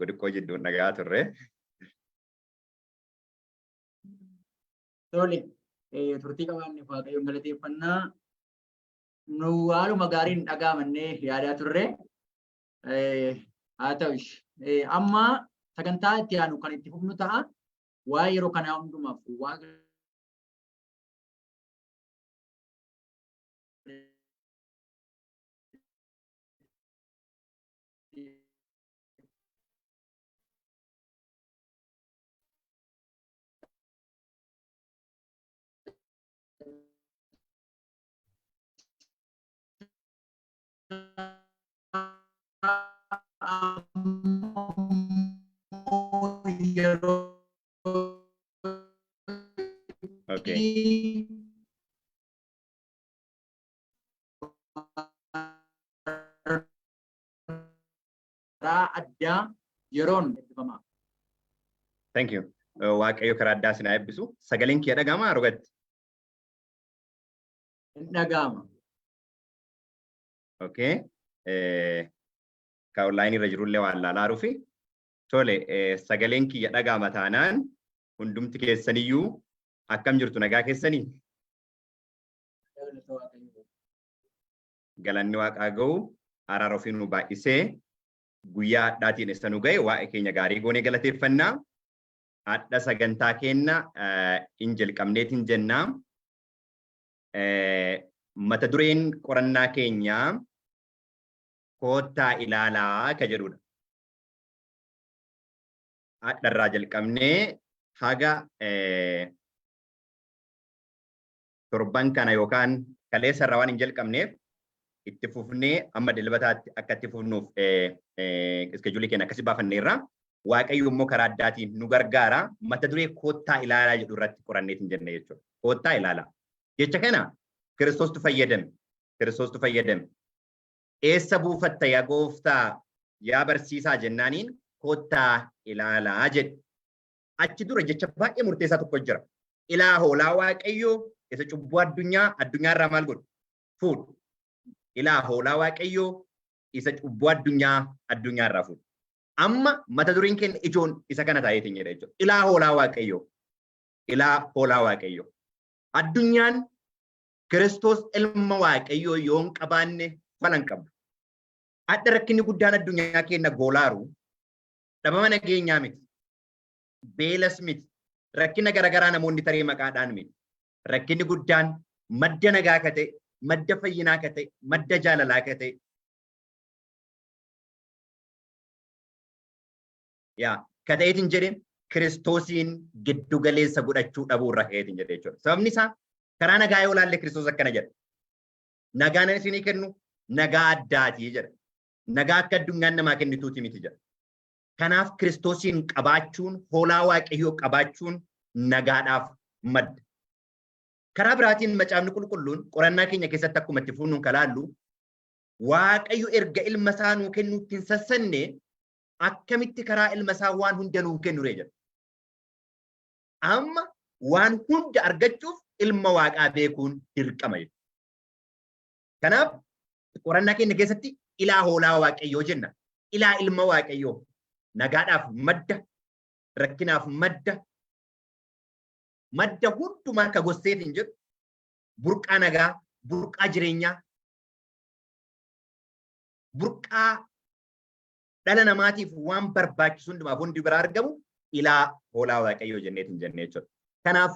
Xiqqoo xiqqoo jidduun dhaga'aa turre. Tole, turtii qabaanneef Waaqayyoon galateeffannaa. Nu haaluma gaariin dhaga'amannee yaadaa turre. Haa ta'u amma sagantaa itti aanu kan itti fufnu ta'a. Waa'ee yeroo kanaa hundumaaf Waaqa yeroo Okay. Karaa addaa yeroon eebbifamaa. Thank you. Waaqayyo karaa addaa isin haa eebbisu. Sagaleen kee dhaga'amaa rogatti? Hin dhaga'ama. Okay. Ka online irra jirullee waan laalaa rufi. Tole, sagaleen kiyya dhaga'ama taanaan hundumti keessaniyyuu akkam jirtu, nagaa keessanii? Galata Waaqayyoo. Galanni Waaqaa ga'u. Araara ofii nu baay'isee guyyaa hadhaatiin isa nu ga'e waa'ee keenya gaarii goonee galateeffannaa. Hadha sagantaa keenna hin jalqabneetiin jennaa. Mata dureen qorannaa keenyaa koottaa ilaalaa ka jedhudha. Hadharraa jalqabnee haga torban kana yookaan kaleessa irraa waan hin jalqabneef itti fufnee amma Dilbataatti akka itti fufnuuf iskeejuulii keenya akkasi baafanneerra. Waaqayyo immoo karaa addaatiin nu gargaara. Mata duree koottaa ilaalaa jedhu irratti qoranneetiin jenne jechuudha. Koottaa ilaalaa. Jecha kana Kiristoostu fayyadame. Kiristoostu fayyadame. Eessa buufatta yaa gooftaa, yaa barsiisaa jennaaniin koottaa ilaalaa jedhe. Achi dura jecha baay'ee murteessaa tokko jira. Ilaa hoolaa Waaqayyoo isa cubbuu addunyaa irraa maal godhu? Fuudhu. Ilaa hoolaa Waaqayyoo isa cubbuu addunyaa irraa fuudhu. Amma mata dureen keenya ijoon isa kana taa'eetiin jedha jechuudha. Ilaa hoolaa Waaqayyoo. Ilaa hoolaa Waaqayyoo. Addunyaan Kiristoos ilma Waaqayyoo yoo hin qabaanne fala hin qabdu. Adda rakkinni guddaan addunyaa keenya goolaaru dhabama nageenyaa miti. Beelas miti. Rakkina garaagaraa namoonni tarii maqaadhaan miti. Rakkinni guddaan madda nagaa ka ta'e, madda fayyinaa ka ta'e, madda jaalalaa ka ta'e. Yaa ka ta'eetiin jedhe Kiristoosiin giddu galeessa godhachuu dhabuu irra ka'eetiin jedhe jechuudha. Sababni isaa karaa nagaa yoo ilaalle Kiristoos akkana jedha. Nagaan ani isinii kennu nagaa addaatii jedha. Nagaa akka addunyaan namaa kennituuti miti jedha. Kanaaf Kiristoosiin qabaachuun, hoolaa Waaqayyoo qabaachuun nagaadhaaf madda. Karaa biraatiin Macaafni Qulqulluun qorannaa keenya keessatti akkuma itti fuunnuun kalaallu Waaqayyo erga ilma isaa nuu kennuutti hin sassanne akkamitti karaa ilma isaa waan hunda nuu kennu ree jedha. Amma waan hunda argachuuf ilma Waaqaa beekuun dirqama jechuudha. Kanaaf qorannaa keenya keessatti ilaa hoolaa Waaqayyoo jenna. Ilaa ilma Waaqayyoo nagaadhaaf madda, rakkinaaf madda, madda hundumaa akka gosseetiin jedhu burqaa nagaa, burqaa jireenyaa, burqaa dhala namaatiif waan barbaachisu hundumaaf hundi biraa argamu ilaa hoolaa Waaqayyoo jenneetiin jennee jechuudha. Kanaaf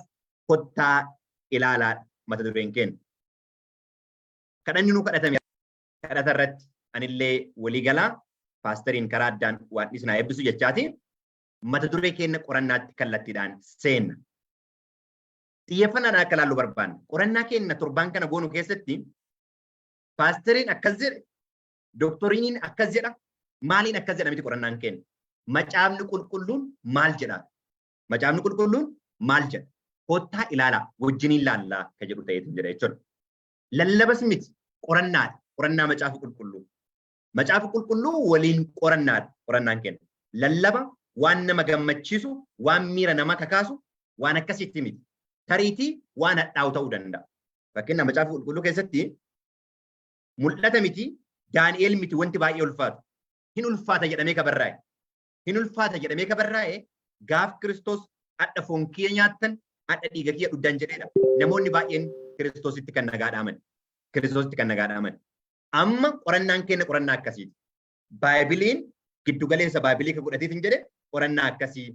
kottaa ilaalaa mata dureen keenya. Kadhanni nu kadhatame kadhata irratti anillee walii galaa paasteriin karaa addaan waan isin haa eebbisu jechaati. Mata duree keenya qorannaatti kallattiidhaan seenna. Xiyyeeffannaadhaan akka ilaallu barbaanna. Qorannaa keenya torbaan kana goonu keessatti paasteriin akkas jedhe, doktoriiniin akkas jedha, maaliin akkas jedha miti qorannaan keenya. Macaafni Qulqulluun maal jedha? Macaafni Qulqulluun maal jedha? Kottaa ilaalaa, wajjiniin laallaa ka jedhu ta'eetu jedha jechuudha. Lallabas miti, qorannaadha. Qorannaa Macaafa Qulqulluu. Macaafa Qulqulluu waliin qorannaadha qorannaan keenya. Lallaba waan nama gammachiisu, waan miira nama kakaasu, waan akkasiitti miti. Tariitii waan hadhaa'u ta'uu danda'a. Fakkeenyaaf Macaafa Qulqulluu keessatti mul'ata miti, Daani'el miti wanti baay'ee ulfaatu. Hin ulfaata jedhamee ka barraa'e. Hin ulfaata jedhamee ka barraa'e gaaf Kiristoos "Adha foon kiyya nyaattan, adha dhiiga kiyya dhugdan" jedheedha. Namoonni baay'een Kiristoositti kan nagaa dhaaman. Kiristoositti kan nagaa dhaaman. Amma qorannaan keenya qorannaa akkasiiti. Baaybiliin giddu galeessa Baaybilii ka godhateetiin jedhe qorannaa akkasii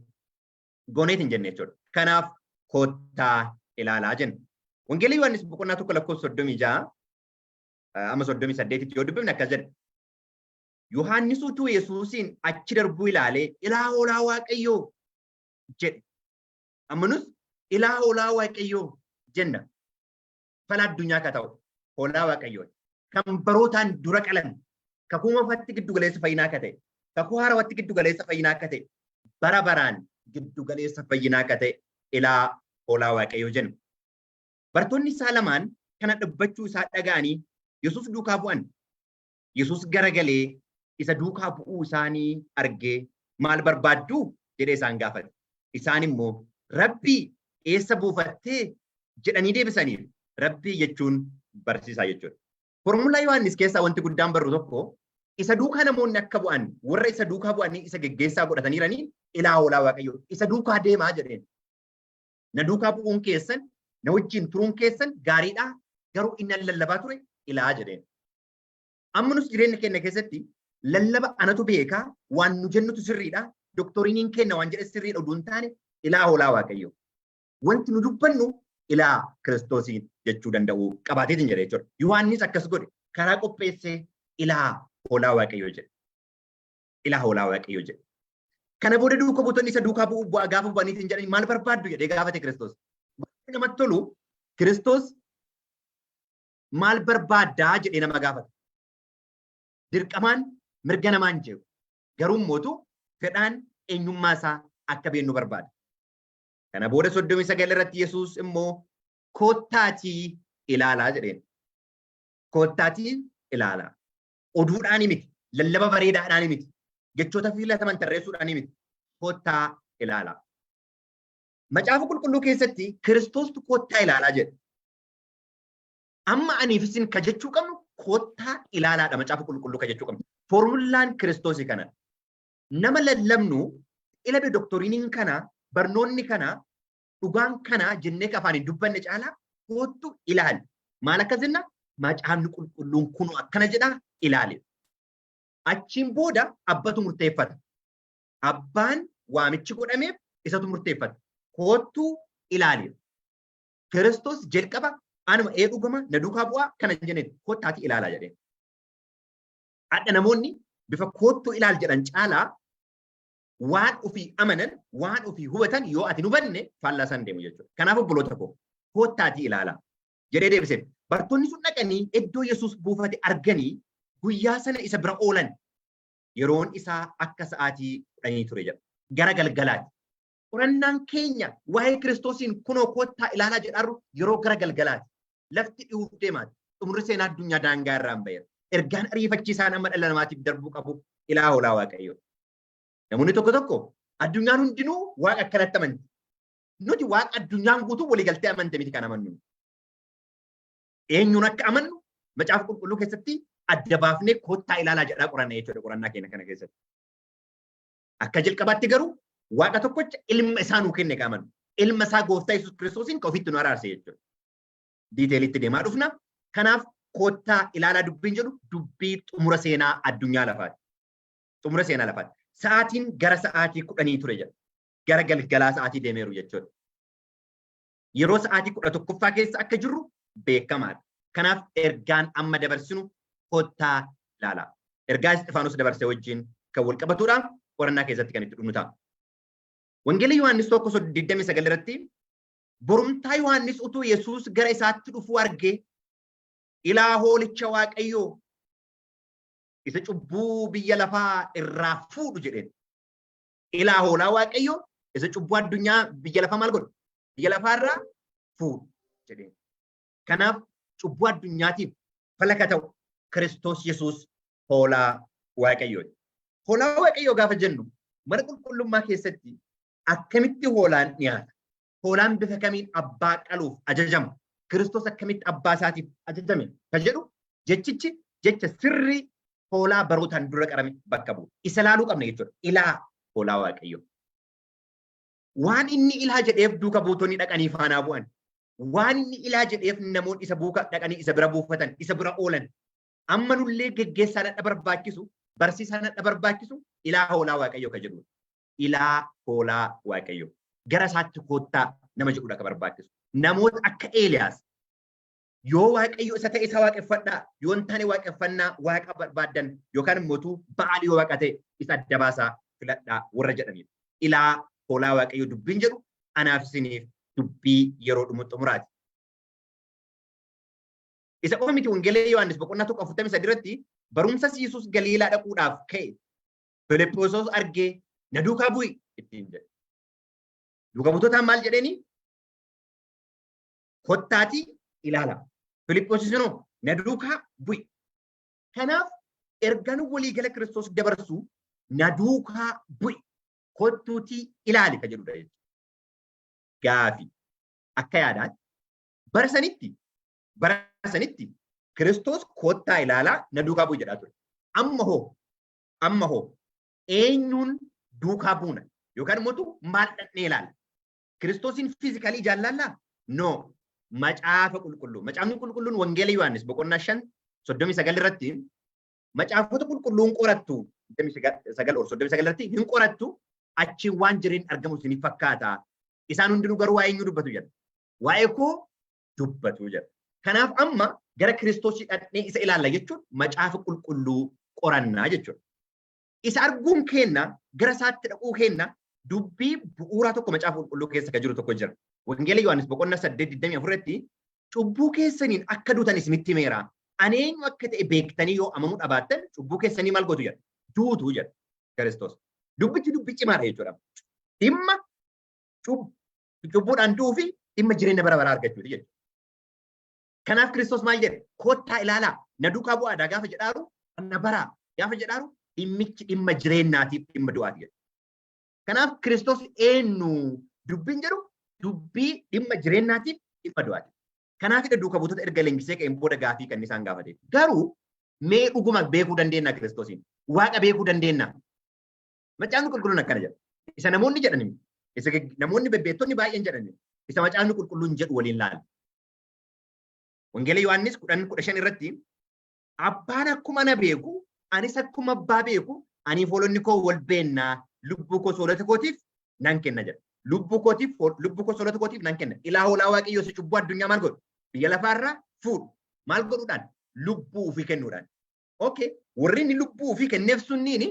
gooneetiin jenne jechuudha. Kanaaf kottaa ilaalaa jenna. Wangeelii Yohaannis boqonnaa 1 lakkoofsa 36 amma 38tti yoo dubbifne akkas jedha. Yohaannis utuu Yesuusiin achi darbuu ilaalee, "Ilaa hoolaa Waaqayyoo" jedhe. Amma nus "Ilaa hoolaa Waaqayyoo" jenna. Fala addunyaa ka ta'u hoolaa Waaqayyooti. Kan barootaan dura qalame, kakuu moofatti giddu galeessa fayyinaa akka ta'e, kakuu haarawatti giddu galeessa fayyinaa akka ta'e, bara baraan giddu galeessa fayyinaa akka ta'e ilaa hoolaa Waaqayyoo jenna. Bartoonni isaa lamaan kana dubbachuu isaa dhaga'anii Yesuus duukaa bu'an. Yesuus garagalee isa duukaa bu'uu isaanii argee, "Maal barbaadduu?" jedhee isaan gaafate. Isaan immoo, "Rabbii, eessa buufattee?" jedhanii deebisaniiru. Rabbii jechuun barsiisaa jechuudha. Foormulaa Yohaannis keessaa wanti guddaan barru tokko, isa duukaa namoonni akka bu'an, warra isa duukaa bu'anii isa geggeessaa godhataniiranii, "Ilaa hoolaa Waaqayyoo, isa duukaa deemaa" jedheen. Na duukaa bu'uun keessan, na wajjin turuun keessan gaariidha, garuu inni an lallabaa ture ilaa jedheen. Amma nus jireenya keenya keessatti lallaba anatu beekaa, waan nu jennutu sirriidha, doctrine-iin keenya waan jedhe sirriidha oduu hin taane, ilaa hoolaa Waaqayyoo. Wanti nu dubbannu ilaa Kiristoosiin jechuu danda'u qabaateetiin jedhe jechuudha. Yohaannis akkas godhe, karaa qopheessee ilaa hoolaa Waaqayyoo jedhe. Ilaa hoolaa Waaqayyoo jedhe. Kana booda duuka buutonni isa duukaa bu'uu bu'aa gaafa bu'aniitiin jedhanii, "Maal barbaaddu?" jedhee gaafate Kiristoos. Wanti namatti tolu, Kiristoos "Maal barbaaddaa?" jedhee nama gaafata. Dirqamaan mirga namaan jeequ. Garuu mootu fedhaan eenyummaa isaa akka beennu barbaada. Kana booda 39 irratti Yesuus immoo "Koottaatii ilaalaa" jedheen. Koottaatii ilaalaa. Oduudhaan miti, lallaba bareedaadhaan miti, jechoota filataman tarreessuudhaan miti. Koottaa ilaalaa. Macaafa Qulqulluu keessatti Kiristoostu "Koottaa ilaalaa" jedhe. Amma aniif isin ka jechuu qabnu "Koottaa ilaalaadha" Macaafa Qulqulluu ka jechuu qabnu. Foormulaan Kiristoosii kana. Nama lallabnu ilabe doctrine-iin kana, barnoonni kana, dhugaan kana jennee ka afaan hin dubbanne caalaa "Koottu ilaali." Maal akkas jenna? Macaafni Qulqulluun kun akkana jedha, ilaali. Achiin booda abbatu murteeffata. Abbaan waamichi godhameef isatu murteeffata. Koottuu ilaali. Kiristoos jalqaba anuma ee dhugama na duukaa bu'aa kana hin jenneen, "Koottaatii ilaalaa" jedheen. Adda namoonni bifa "Koottuu ilaal" jedhan caalaa waan ofii amanan, waan ofii hubatan yoo ati hin hubanne faallaa san deemu jechuudha. Kanaaf obboloota koo, "Koottaatii ilaalaa" jedhee deebiseef. Bartoonni sun dhaqanii iddoo Yesuus buufate arganii guyyaa sana isa bira oolan. Yeroon isaa akka sa'aatii 10 ture jedha. Gara galgalaati. Qorannaan keenya waa'ee Kiristoosiin kunoo "Koottaa ilaalaa" jedhaarru yeroo gara galgalaati. Lafti dhi'uuf deemaati. Xumurri seenaa addunyaa daangaa irraan ba'eera. Ergaan ariifachiisaan amma dhala namaatiif darbuu qabu ilaa hoolaa Waaqayyoo. Namoonni tokko tokko addunyaan hundinuu Waaqa akkanatti amanti. Nuti Waaqa addunyaan guutuu waliigaltee amante miti kan amannu. Eenyuun akka amannu Macaafa Qulqulluu keessatti adda baafnee "Koottaa ilaalaa" jedhaa qoranna jechuudha qorannaa keenya kana keessatti. Akka jalqabaatti garuu Waaqa tokkocha ilma isaa nuu kenne kan amannu. Ilma isaa Gooftaa Yesuus Kiristoosiin kan ofitti nu araarse jechuudha. Detail-itti deemaa dhufna. Kanaaf "Koottaa ilaalaa" dubbiin jedhu dubbii xumura seenaa addunyaa lafaati. Xumura seenaa lafaati. Sa'aatiin gara sa'aatii 10 ture jedha. Gara galgalaa sa'aatii deemeeru jechuudha. Yeroo sa'aatii 11ffaa keessa akka jirru beekamaadha. Kanaaf ergaan amma dabarsinu "Koottaa ilaalaa." Ergaa Isxifaanos dabarse wajjin kan wal qabatudha. Qorannaa keessatti kan itti dhufnu ta'a. Wangeela Yohaannis 1:29 irratti, borumtaa Yohaannis utuu Yesuus gara isaatti dhufuu argee, "Ilaa hoolicha Waaqayyoo isa cubbuu biyya lafaa irraa fuudhu" jedheen. Ilaa hoolaa Waaqayyoo isa cubbuu addunyaa biyya lafaa maal godhu? Biyya lafaa irraa fuudhu jedheen. Kanaaf cubbuu addunyaatiif falaka ta'u Kiristoos Yesuus hoolaa Waaqayyooti. Hoolaa Waaqayyoo gaafa jennu, mana qulqullummaa keessatti akkamitti hoolaan dhiyaata? Hoolaan bifa kamiin abbaa qaluuf ajajama? Kiristoos akkamitti abbaa isaatiif ajajame? Ka jedhu jechichi jecha sirrii hoolaa barootaan dura qarame bakka bu'u. Isa laaluu qabna jechuudha. Ilaa Hoolaa Waaqayyo. Waan inni ilaa jedheef duuka buutonni dhaqanii faanaa bu'an. Waan inni ilaa jedheef namoonni isa buuka dhaqanii isa bira buufatan, isa bira oolan. Amma nullee geggeessaa nadha barbaachisu, barsiisaa nadha barbaachisu ilaa hoolaa Waaqayyo ka jedhudha. Ilaa hoolaa Waaqayyo. Gara isaatti koottaa nama jedhudha ka barbaachisu. Namoota akka Eeliyaas yoo Waaqayyo isa ta'e isa waaqeffadhaa, yoo hin taane waaqeffannaa Waaqa barbaaddan yookaan immoo Ba'aal yoo Waaqa ta'e isa adda baasaa filadhaa warra jedhanidha. Ilaa hoolaa Waaqayyo dubbiin jedhu anaaf isiniif dubbii yeroo dhumu xumuraati. Isa qofa miti. Wangeela Yohaannis boqonnaa 1:43 irratti barumsa Yesuus Galiilaa dhaquudhaaf ka'e Filiphoosos argee "Na duukaa bu'i" ittiin jedhe. Duuka buutootaan maal jedheeni? "Kottaatii ilaala." Filiphoosis immoo "Na duukaa bu'i." Kanaaf ergaan waliigala Kiristoos dabarsu "Na duukaa bu'i, kottuutii ilaali" ka jedhudha jechuudha. Gaafi akka yaadaatti bara sanitti Kiristoos "Kottaa ilaalaa, na duukaa bu'i" jedhaa ture. Amma hoo eenyuun duukaa buuna yookaan immoo maal dhaqnee ilaalla? Kiristoosiin physically jaallallaa? No. Macaafa Qulqulluu. Macaafni Qulqulluun Wangeela Yohaannis boqonnaa 5:39 irratti "Macaafota qulqulluun qorattu", 29 or 39 irratti, "hin qorattu, achiin waan jireen argamu isiniif fakkaata. Isaan hundinuu garuu waa'ee eenyuu dubbatu?" jedha. "Waa'ee koo dubbatu" jedha. Kanaaf amma gara Kiristoosii dhaqnee isa ilaalla jechuun Macaafa Qulqulluu qorannaa jechuudha. Isa arguun keenna, gara isaatti dhaquu keenna, dubbii bu'uuraa tokko Macaafa Qulqulluu keessa kan jiru tokko jira. Wangeela Yohaannis boqonnaa 8:24 irratti "Cubbuu keessaniin akka duutan isinitti himeera. Ani eenyu akka ta'e beektanii yoo amanuu dhabaattan cubbuu keessanii maal gootu?" jedha. "Duutu" jedha Kiristoos. Dubbichi dubbii cimaadha jechuudha. Dhimma cubbuudhaan du'uu fi dhimma jireenya bara baraa argachuuti jechuudha. Kanaaf Kiristoos maal jedhe? "Kottaa ilaalaa, na duukaa bu'aadhaa" gaafa jedhaaru, na baraa gaafa jedhaaru, dhimmichi dhimma jireenyaatiif dhimma du'aati jedha. Kanaaf Kiristoos eenyu dubbiin jedhu dubbii dhimma jireenyaatiif dhimma du'aati. Kanaafidha duuka buutota erga leenjisee ka'een booda gaafii kan isaan gaafate. Garuu mee dhuguma beekuu dandeenya Kiristoosiin? Waaqa beekuu dandeenya? Macaafni Qulqulluun akkana jedha. Isa namoonni jedhan, isa namoonni bebbeektonni baay'een jedhan, isa Macaafni Qulqulluun jedhu waliin laala. Wangeela Yohaannis 10:15 irratti "Abbaan akkuma na beeku, anis akkuma Abbaa beeku, anii hoolonni koo wal beennaa, lubbuu koo hoolota kootiif nan kenna" jedha. Lubbuu koo hoolota kootiif nan kenna. Ilaa hoolaa Waaqayyoo isa cubbuu addunyaa maal godhu? Biyya lafaarraa fuudhu. Maal godhuudhaan? Lubbuu ofii kennuudhaan. Okay, warri inni lubbuu ofii kenneef sunniini,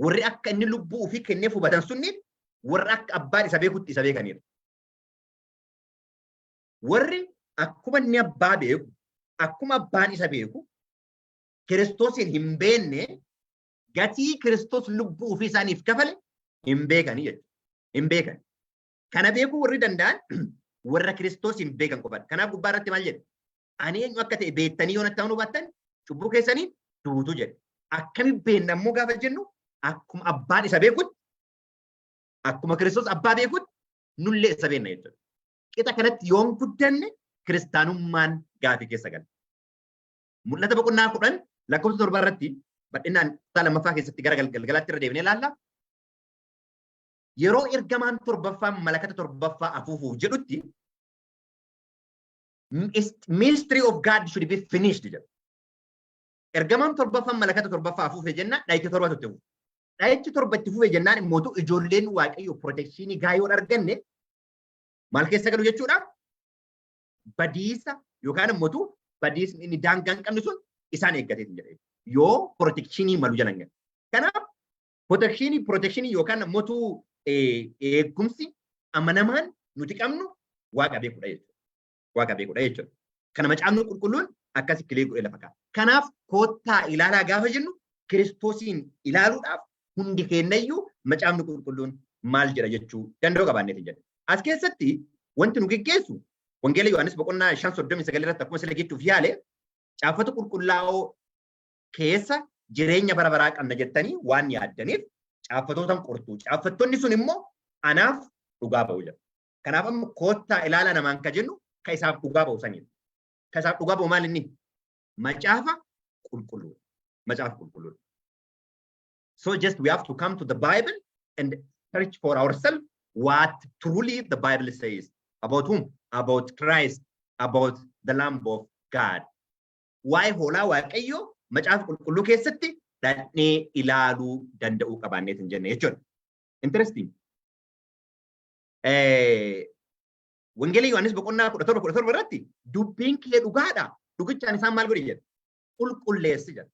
warri akka inni lubbuu ofii kenneef hubatan sunniin, warra akka Abbaan isa beekutti isa beekaniidha. Warri akkuma inni Abbaa beeku, akkuma Abbaan isa beeku, Kiristoosiin hin beekne, gatii Kiristoos lubbuu ofii isaaniif kafale hin beekanii jechuudha. Hin beekan. Kana beekuu warri danda'an warra Kiristoosiin beekan qofadha. Kanaaf gubbaa irratti maal jedhe? "Ani eenyu akka ta'e beektanii yoo natti amanuu baattan cubbuu keessanii duutu" jedhe. Akkami beenna immoo gaafa jennu, akkuma Abbaan isa beekutti, akkuma Kiristoos Abbaa beekutti nullee isa beenna jechuudha. Qixa kanatti yoon guddanne kiristaanummaan gaafii keessa gala. Mul'ata boqonnaa 10 lakkoofsa 7 irratti bal'inaan kutaa lammaffaa keessatti gara galgalaatti irra deebinee ilaalla. Yeroo ergamaan torbaffaan malakata torbaffaa afuufuuf jedhutti "mystery of God should be finished" jedha. Ergamaan torbaffaan malakata torbaffaa afuufe jennaan dhahichi torbatu itti fufe. Dhahichi torba itti fufe jennaan immootu ijoolleen Waaqayyo protection gaayoo hin arganne maal keessa galu jechuudha? Badiisa yookaan immootu badiisni inni daangaa hin qabne sun isaan eeggatee jedha. Yoo protection malu jalan galu. Kanaaf protection yookaan immootu eegumsi amanamaan nuti qabnu Waaqa beekuudha jechuudha. Waaqa beekuudha jechuudha. Kana Macaafni Qulqulluun akkasi clear godhee lafa kaa'a. Kanaaf "Kottaa ilaalaa" gaafa jennu Kiristoosiin ilaaluudhaaf hundi keenyayyuu Macaafni Qulqulluun maal jedha jechuu danda'u qabaanneeti jedha. As keessatti wanti nu geggeessu Wangeela Yohaannis boqonnaa 5:39 irratti akkuma sila jechuuf yaale, "Caaffata qulqullaa'oo keessa jireenya bara baraa qabna jettanii waan yaaddaniif caaffatootan qortu. Caaffattoonni sun immoo anaaf dhugaa ba'u" jedha. Kanaaf amma "Kottaa ilaalaa" namaan ka jennu ka isaaf dhugaa ba'u sanidha. Ka isaaf dhugaa ba'u maal inni? Macaafa Qulqulluu. Macaafa Qulqulluu. So just we have to come to the Bible. and search for ourselves what truly the Bible says. About whom? About Christ, about the Lamb of God. Waa'ee hoolaa Waaqayyoo Macaafa Qulqulluu keessatti dhaqnee ilaaluu danda'uu qabaanneet hin jenne jechuudha. Interesting. Wangeela Yohaannis boqonnaa 17 17 irratti "Dubbiin kee dhugaadha. Dhugichaan isaan maal godhi?" jedha. "Qulqulleessi" jedha.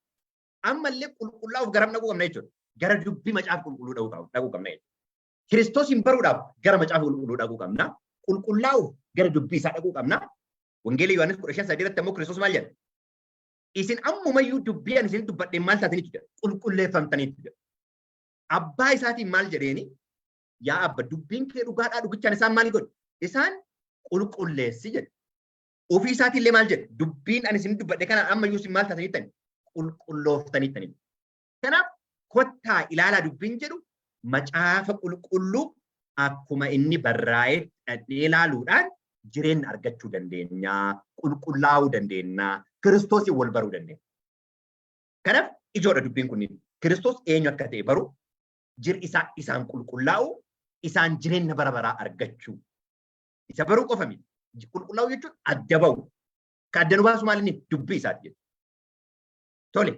Ammallee qulqullaa'uuf garam dhaquu qabna jechuudha? Gara dubbii Macaafa Qulqulluu dhaquu qabna jechuudha. Kiristoosiin baruudhaaf gara Macaafa Qulqulluu dhaquu qabna. Qulqullaa'uuf gara dubbii isaa dhaquu qabna. Wangeela Yohaannis 15:3 irratti ammoo Kiristoos maal jedha? "Isin ammumayyuu dubbii ani isin dubbadheen maal taataniitu?" jedha. "Qulqulleeffamtaniitu" jedha. Abbaa isaatiin maal jedheeni? "Yaa abba, dubbiin kee dhugaadhaa, dhugichaan isaan maal godhi? Isaan qulqulleessi" jedhe. Ofii isaatiillee maal jedhe? "Dubbiin ani isin dubbadhe kanaan ammayyuu isin maal taataniittani? Qulqullooftaniittani." Kanaaf kottaa ilaalaa dubbiin jedhu Macaafa Qulqulluu akkuma inni barraa'ee dhaqnee ilaaluudhaan jireenya argachuu dandeenya, qulqullaa'uu dandeenya, Kiristoosiin wal baruu dandeenya. Kanaaf ijoodha dubbiin kunniin. Kiristoos eenyu akka ta'e baru, jir isaa isaan qulqullaa'u, isaan jireenya bara baraa argachuu. Isa baruu qofa miti. Qulqullaa'uu jechuun adda ba'u. Ka adda nu baasu maal inni? Dubbii isaati jechuudha. Tole.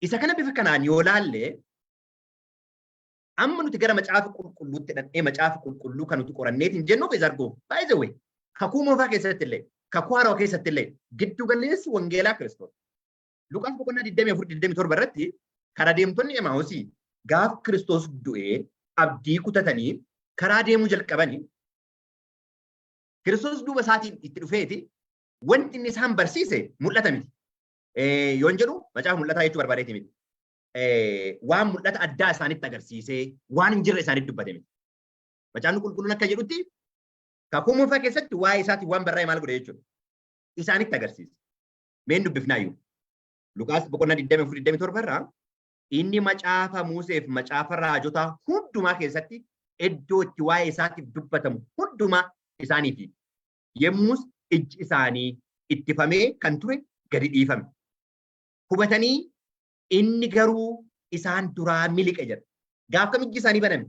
Isa kana bifa kanaan yoo laalle, amma nuti gara Macaafa Qulqulluutti dhaqnee Macaafa Qulqulluu kan nuti qoranneetiin jennuuf isa arguuf. By the way, Kakuu Moofaa keessatti illee, Kakuu Haaraa keessatti illee giddu galeessi wangeelaa Kiristoos. Luqaas boqonnaa 24 27 irratti karaa deemtonni Emaa'usii gaaf Kiristoos du'ee abdii kutatanii karaa deemuu jalqabanii, Kiristoos duuba isaatiin itti dhufeeti wanti inni isaan barsiise mul'ata miti. Yoon jedhu Macaafa Mul'ataa jechuu barbaadeeti miti. Waan mul'ata addaa isaanitti agarsiisee waan hin jirre isaanitti dubbate miti. Macaafni Qulqulluun akka jedhutti Kakuu Moofaa keessatti waa'ee isaatiin waan barraa'e maal godhe jechuudha? Isaanitti agarsiise. Meen dubbifnaayyuu. Luqaas boqonnaa 24 27 irraa inni macaafa Museef macaafa raajotaa hundumaa keessatti iddoo itti waa'ee isaatiif dubbatamu hundumaa isaaniif yemmus ijji isaanii ittifamee kan ture gadi dhiifame. Hubatanii inni garuu isaan duraa miliqe jedha. Gaaf kam ijji isaanii baname?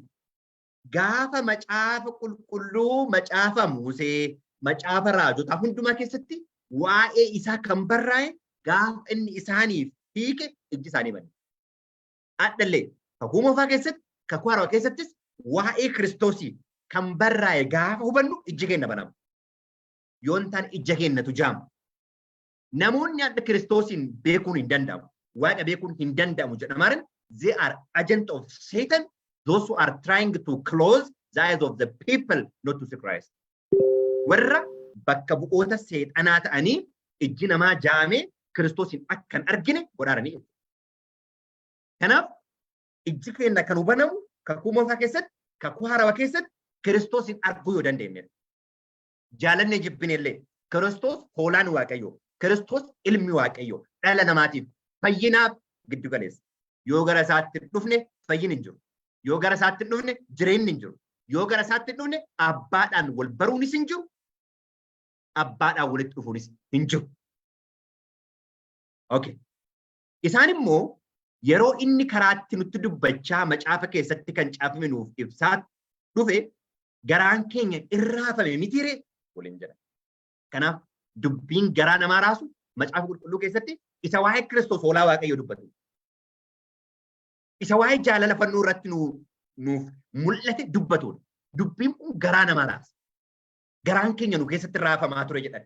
Gaafa Macaafa Qulqulluu, macaafa Musee, macaafa raajotaa hundumaa keessatti waa'ee isaa kan barraa'e gaafa inni isaaniif hiike ijji isaanii baname. Adhallee Kakuu Moofaa keessatti, Kakuu Haaraa keessattis waa'ee Kiristoosii kan barraa'e gaafa hubannu ijji keenya banama. Yoon ta'an ija keenyatu jaama. Namoonni adda Kiristoosiin beekuun hin danda'amu, Waaqa beekuun hin danda'amu jedhamaaran, they are agent of Satan, those who are trying to close the eyes of the people not to see Christ. Warra bakka bu'oota seexanaa ta'anii ijji namaa jaamee Kiristoosiin akka hin argine godhaaranii. Kanaaf ijji keenya kan hubanamu Kakuu Moofaa keessatti, Kakuu Haarawaa keessatti Kiristoosiin arguu yoo dandeenye. Jaalanne jibbinellee Kiristoos hoolaan Waaqayyoo, Kiristoos ilmi Waaqayyoo dhala namaatiif fayyinaaf giddu galeessa. Yoo gara isaatti hin dhufne fayyinni hin jiru. Yoo gara isaatti hin dhufne jireenyi hin jiru. Yoo gara isaatti hin dhufne abbaadhaan wal baruunis hin jiru. Abbaadhaan walitti dhufuunis hin jiru. Okay. Isaan immoo yeroo inni karaatti nutti dubbachaa macaafa keessatti kan caafame nuuf ibsaa dhufe garaan keenya irraafame mitiiree waliin jedha. Kanaaf dubbiin garaa namaa raasu Macaafa Qulqulluu keessatti isa waa'ee Kiristoos hoolaa Waaqayyoo dubbatu. Isa waa'ee jaalala fannoo irratti nuuf mul'ate dubbatudha. Dubbiin kun garaa namaa raasa. Garaan keenya nu keessatti raafamaa ture jedhan.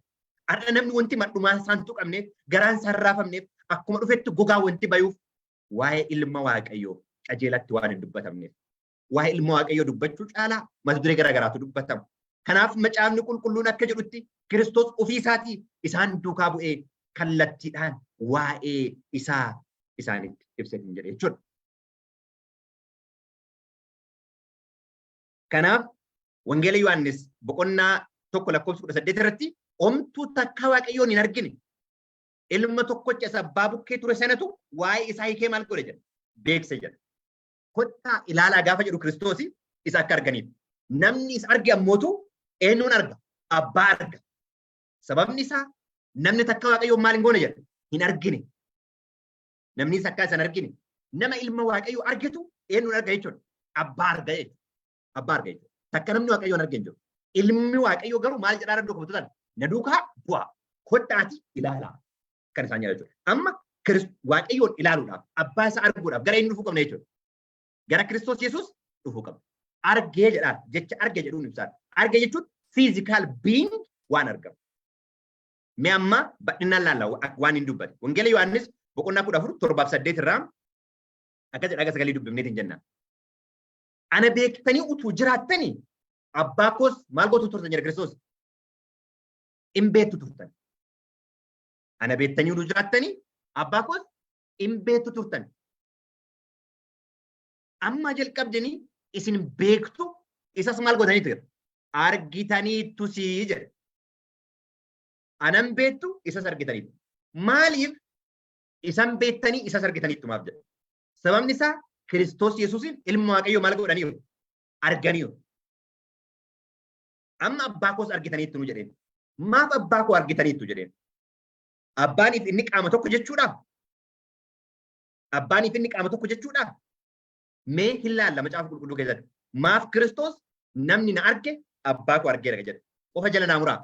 Har'a namni wanti madhumaan isaan tuqamneef, garaan isaan raafamneef, akkuma dhufetti gogaa wanti bayuuf waa'ee ilma Waaqayyoo qajeelatti waan hin dubbatamneef. Waa'ee ilma Waaqayyoo dubbachuu caalaa mata duree garaa garaatu dubbatama. Kanaaf Macaafni Qulqulluun akka jedhutti Kiristoos ofii isaatii isaan duukaa bu'ee kallattiidhaan waa'ee isaa isaanitti ibsee jedhe jechuudha. Kanaaf Wangeela Yohaannis boqonnaa 1 lakkoofsa 18 irratti omtuu takka Waaqayyoon hin argine, ilma tokkocha isa abbaa bukkee ture sanatu waa'ee isaa hiikee maal godhe jedha? Beekse jedha. Kottaa ilaalaa gaafa jedhu Kiristoosi isa akka arganiif. Namni isa arge ammootu eenyuun arga? Abbaa arga. Sababni isaa namni takka Waaqayyoon maal hin goone jedha? Hin argine. Namni isa akka isa hin argine. Nama ilma Waaqayyoo argetu eenyuun arga jechuudha? Abbaa arga jechuudha. Abbaa arga jechuudha. Takka namni Waaqayyoon arge hin jiru. Ilmi Waaqayyoo garuu maal jedhaa duuka buutotaan? Na duukaa bu'aa. Kottaati ilaalaa. Kan isaan jedha jechuudha. Amma Waaqayyoon ilaaluudhaaf, abbaa isaa arguudhaaf gara inni dhufuu qabna jechuudha. Gara Kiristoos Yesuus dhufuu qabna. Argee jedhaan jecha arge jedhuun ibsaan. Arge jechuun physical being waan argamu. Mee amma bal'inaan laalla waan hin dubbate. Wangeela Yohaannis boqonnaa 14 7-8 irraa akkas jedha, aga sagalii dubbifneetiin jenna. Ana beektanii utuu jiraattanii abbaa koos maal gootu turtan jedha Kiristoos. In beektu turtan. Ana beektanii utuu jiraattanii abbaa koos in beektu turtan. Amma jalqabdanii isin beektu, isas maal gootanii ture? Argitaniittu sii jedhe. Anan beektu, isas argitaniittu. Maaliif isan beektanii isas argitaniittu maaf jedhe? Sababni isaa Kiristoos Yesuusin ilma Waaqayyoo maal godhaniiru? Arganiiru. Amma abbaa koos argitaniittu nu jedheen. Maaf abbaa koo argitaniittu jedheen? Abbaaniif inni qaama tokko jechuudha? Abbaaniif inni qaama tokko jechuudha? Mee hin laalla macaafa qulqulluu keessatti. Maaf Kiristoos namni na arge abbaa koo argeera jedhe? Qofa jala naa muraa.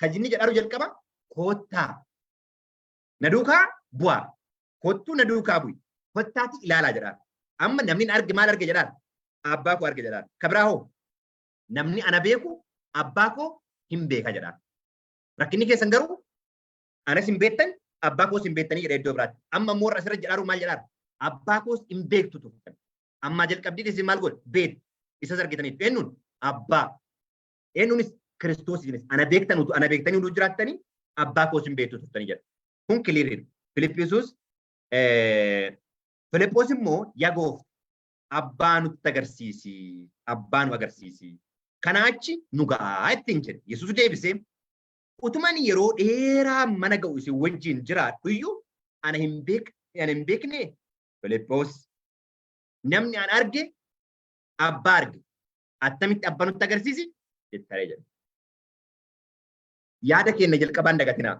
Kan inni jedharu jalqaba koottaa. Na duukaa bu'aa. Kottuu na duukaa bu'i. Kottaati ilaalaa jedhaan. Amma namni na arge maal arge jedhaan? Abbaa koo arge jedhaan. Ka biraa hoo? Namni ana beeku abbaa koo hin beeka jedhaan. Rakkinni keessan garuu anas hin beektan, abbaa koos hin beektanii jedha iddoo biraatti. Amma immoo warra asirra jedhaaru maal jedhaan? Abbaa koos hin beektu turtan. Ammaa jalqabdii isin maal godhe? Beektu. Isas argitaniif. Eenyuun? Abbaa. Eenyuunis? Kiristoos isinis. Ana beektan utuu ana beektanii utuu jiraattanii abbaa koos hin beektu turtanii jedha. Kun clear iidha. Filiphisuus Filiphos immoo, yaa gooftaa, abbaa nutti agarsiisi, abbaa nu agarsiisi. Kanaa achi nu ga'aa ittiin jedhe. Yesuus deebisee, utuman yeroo dheeraa mana ga'u isin wajjin jiraadhu iyyuu ana hin beekne, Filiphos? Namni an arge abbaa arge. Attamitti abbaa nutti agarsiisi jettaree jedhe. Yaada keenya jalqabaan dagatinaa.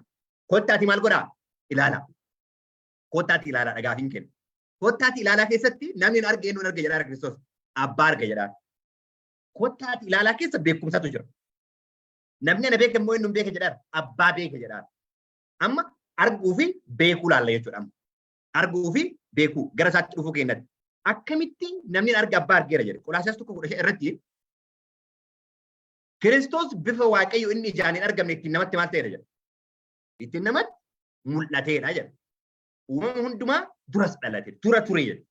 Kottaati maal godhaa? Ilaalaa. Kottaati ilaalaa dhagaafiin kenna. Kottaati ilaalaa keessatti namni hin arge eenyuun arge jedhaa Kiristoos? Abbaa arge jedhaa. Kottaati ilaalaa keessa beekumsatu jira. Namni ana beeke immoo eenyuun beeke jedhaa? Abbaa beeke jedhaa. Amma arguu fi beekuu laalla jechuudha. Arguu fi beekuu gara isaatti dhufuu keenyatti. Akkamitti namni arge abbaa argeera jedhe? Qolaasiyaas 1:15 irratti Kiristoos bifa Waaqayyo inni ijaan hin argamne ittiin namatti maal ta'eera jedha? Ittiin namatti mul'ateedha jedha. Uumama hundumaa duras dhalate, dura ture jedha.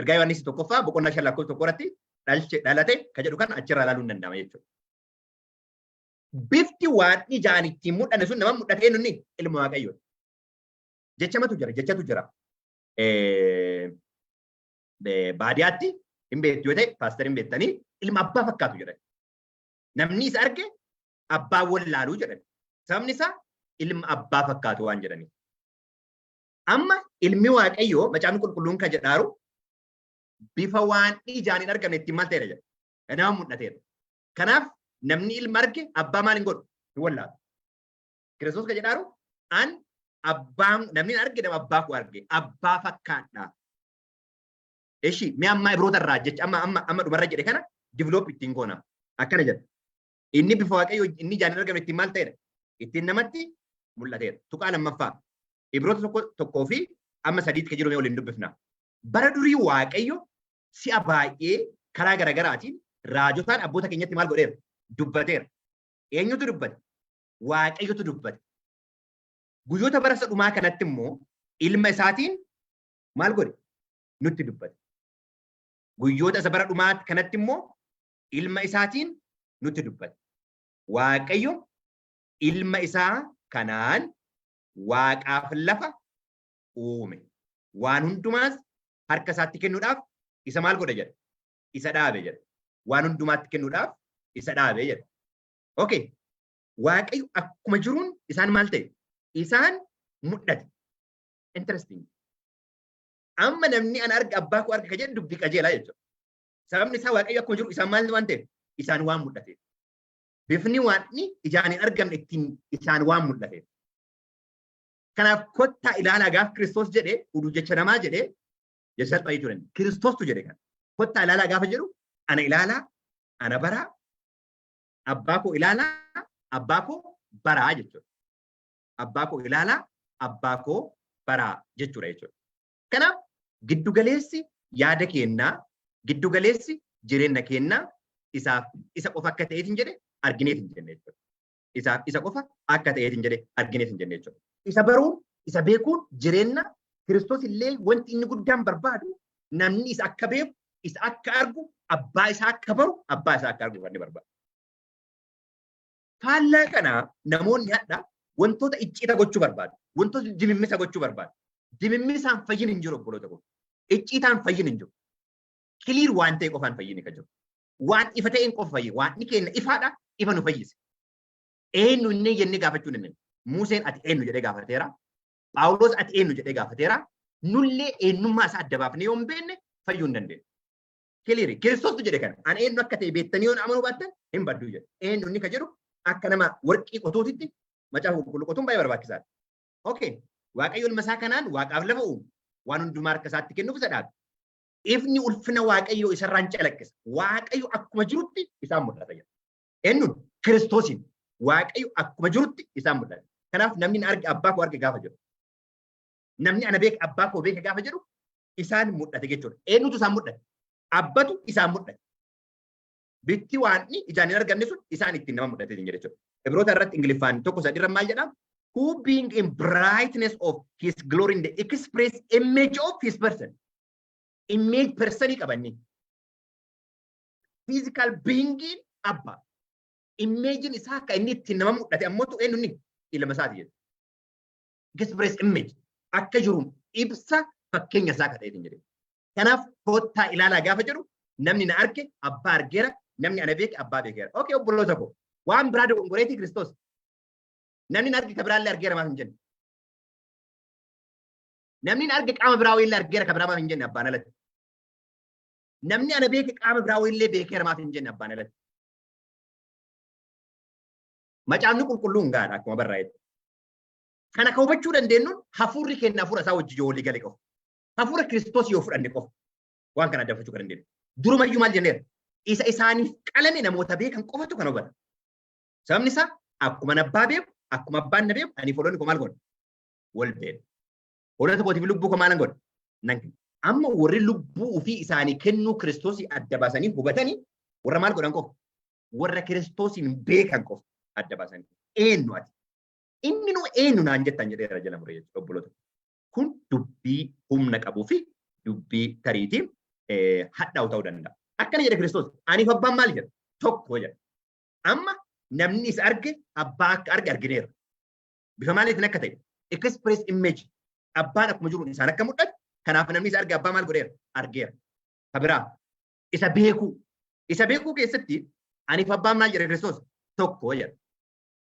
Ergaa Yohaannis tokkoffaa boqonnaa 5 lakkoofsa 1 irratti dhalche, dhalate ka jedhu kana achirraa ilaaluun danda'ama jechuudha. Bifti waan ijaan ittiin mul'anne sun nama mul'ate eenyu inni? Ilma Waaqayyooti. Jechamatu jira, jechatu jira. Baadiyaatti hin beektu yoo ta'e, paaster hin beektanii, ilma abbaa fakkaatu jedhan. Namni isa arge abbaa wallaaluu jedhan. Sababni isaa ilma abbaa fakkaatu waan jedhaniif. Amma ilmi Waaqayyoo macaafni qulqulluun kan jedhaaru bifa waan ijaan hin argamne ittiin maal ta'eera jedha? Nama mul'ateera. Kanaaf namni ilma arge abbaa maal hin godhu? Hin wallaalu. Kiristoos kan jedhaaru an abbaan namni hin arge nama abbaa koo arge, abbaa fakkaadha. Eshi, mee amma Ibroota irraa jecha amma amma amma dhumarra jedhe kana develop ittiin goona. Akkana jedha. Inni bifa Waaqayyoo inni ijaan hin argamne ittiin maal ta'eera? Ittiin namatti mul'ateera. Tuqaa lammaffaa. Ibroota 1 1 fi amma 3tti kan jiru mee waliin dubbifna. Bara durii Waaqayyo si'a baay'ee karaa garaagaraatiin raajotaan abboota keenyatti maal godheera? Dubbateera. Eenyutu dubbate? Waaqayyotu dubbate. Guyyoota bara isa dhumaa kanatti immoo ilma isaatiin maal godhe? Nutti dubbate. Guyyoota isa bara dhumaa kanatti immoo ilma isaatiin nutti dubbate. Waaqayyo ilma isaa kanaan waaqaaf lafa uume. Waan hundumaas harka isaatti kennuudhaaf isa maal godhe jedha? Isa dhaabe jedha. Waan hundumaatti kennuudhaaf isa dhaabe jedha. Okay. Waaqayyo akkuma jiruun isaan maal ta'e? Isaan mul'ate. Interesting. Amma namni ana arge abbaa koo arge ka jedhu dubbii qajeelaa jechuudha. Sababni isaa Waaqayyo akkuma jiru isaan maal waan ta'eef? Isaan waan mul'ateef. Bifni waaqni ijaan hin argamne ittiin isaan waan mul'ateef. Kanaaf kottaa ilaalaa gaaf Kiristoos jedhee uduu jecha namaa jedhee Jecha salphaa jechuudha. Kiristoostu jedhe kana. Kottaa ilaalaa gaafa jedhu, ana ilaalaa, ana baraa, abbaa koo ilaalaa, abbaa koo baraa jechuudha. Abbaa koo ilaalaa, abbaa koo baraa jechuudha. Kanaaf giddugaleessi yaada kennaa, giddugaleessi jireenya kennaa isaaf isa qofa akka ta'eetiin jedhe argineetiin jenne jechuudha. Isaaf isa qofa akka ta'eetiin jedhe argineetiin jenne jechuudha. Isa baruun, isa beekuun jireenya. Kiristoos illee wanti inni guddaan barbaadu namni isa akka beeku, isa akka argu, abbaa isaa akka baru, abbaa isaa akka argu kan inni barbaadu. Faallaa kanaa namoonni hadha wantoota icciita gochuu barbaadu. Wantoota dimimmisa gochuu barbaadu. Dimimmisaan fayyin hin jiru, obboloota koo. Icciitaan fayyin hin jiru. Clear waan ta'e qofaan fayyin kan jiru. Waan ifa ta'een qofa fayyin. Waan inni kenna ifaadha, ifa nu fayyise. Eenyu inni jennee gaafachuu dandeenya. Museen "Ati eenyu?" jedhee gaafateera. Phaawulos "Ati eenyu?" jedhee gaafateera. Nullee eenyummaa isaa adda baafnee yoo hin beekne fayyuu hin dandeenyu. Clear. Kiristoostu jedhe kana. "Ani eenyu akka ta'e beektanii yoo amanuu baattan hin badduu" jedhe. Eenyu inni ka jedhu akka nama warqii qotuutitti Macaafa Qulqulluu qotuun baay'ee barbaachisaadha. Okay. Waaqayyo ilma isaa kanaan waaqaaf lafa uume. Waan hundumaa harka isaatti kennuuf isa dhaabe. Ifni ulfina Waaqayyoo isarraan calaqqisa. Waaqayyo akkuma jirutti isaan mul'ata jedha. Eenyuun? Kiristoosiin. Waaqayyo akkuma jirutti isaan mul'ata. Kanaaf "Namni na arge abbaa koo arge" gaafa jedhu. "Namni ana beeke abbaa koo beeke" gaafa jedhu isaan mul'ate jechuudha. Eenyutu isaan mul'ate? Abbatu isaan mul'ate. Bitti waan ijaan hin argamne sun isaan ittiin nama mul'ate jedha jechuudha. Ibroota irratti Ingiliffaan 1:3 irra maal jedhaa? "Who being in brightness of his glory, in the express image of his person." Image personii qabanni. Physical being abbaa. Imagein isaa akka inni ittiin nama mul'ate ammoo eenyu inni? Ilma isaati jedha. Express image akka jiruun ibsa fakkeenya isaa akka ta'eetiin jedhe. Kanaaf "Kottaa ilaalaa" gaafa jedhu, namni na arge abbaa argeera, namni ana beeke abbaa beekeera. Okay, obboloota koo, waan biraa dogongoreetii Kiristoos. "Namni na arge ka biraallee argeera" maaf hin jenne? "Namni na arge qaama biraa wayiillee argeera" ka biraa maaf hin jenne abbaan alatti? "Namni ana beeke qaama biraa wayiillee beekeera" maaf hin jenne abbaan alatti? Macaafni Qulqulluun gaadha akkuma barraa'etti. Kana ka hubachuu dandeenyuun hafuurri keenya hafuura isaa wajji yoo walii gale qofa. Hafuura Kiristoos yoo fudhanne qofa. Waan kana adda kan dandeenyu. Durumayyuu maal jenneera? Isa isaaniif qalame namoota beekan qofatu kan hubata. Sababni isaa akkuma abbaa beeku, akkuma abbaan na beeku, ani hoolonni koo maal godha? Wal beeku. Hoolota kootiif lubbuu koo maalan godha? Nan kenna. Amma warri lubbuu ofii isaanii kennuu Kiristoosii adda baasanii hubatanii warra maal godhan qofa? Warra Kiristoosiin beekan qofa adda baasanii. Eenyu ati? Inni nu eenyu naan jettan jedheera jala muree jechuudha, obboloota. Kun dubbii humna qabuu fi dubbii tariitiin hadhaa'u ta'uu danda'a. Akkana jedhe Kiristoos, "Aniif abbaan maal?" jedha? "Tokko" jedha. Amma namni isa arge abbaa akka arge argineera. Bifa maaliitiin akka ta'e? Express image, abbaan akkuma jiru isaan akka mul'atu. Kanaaf namni isa arge abbaa maal godheera? Argeera. Kabiraa isa beekuu. Isa beekuu keessatti "Aniif abbaan" maal jedhe Kiristoos? "Tokko" jedha.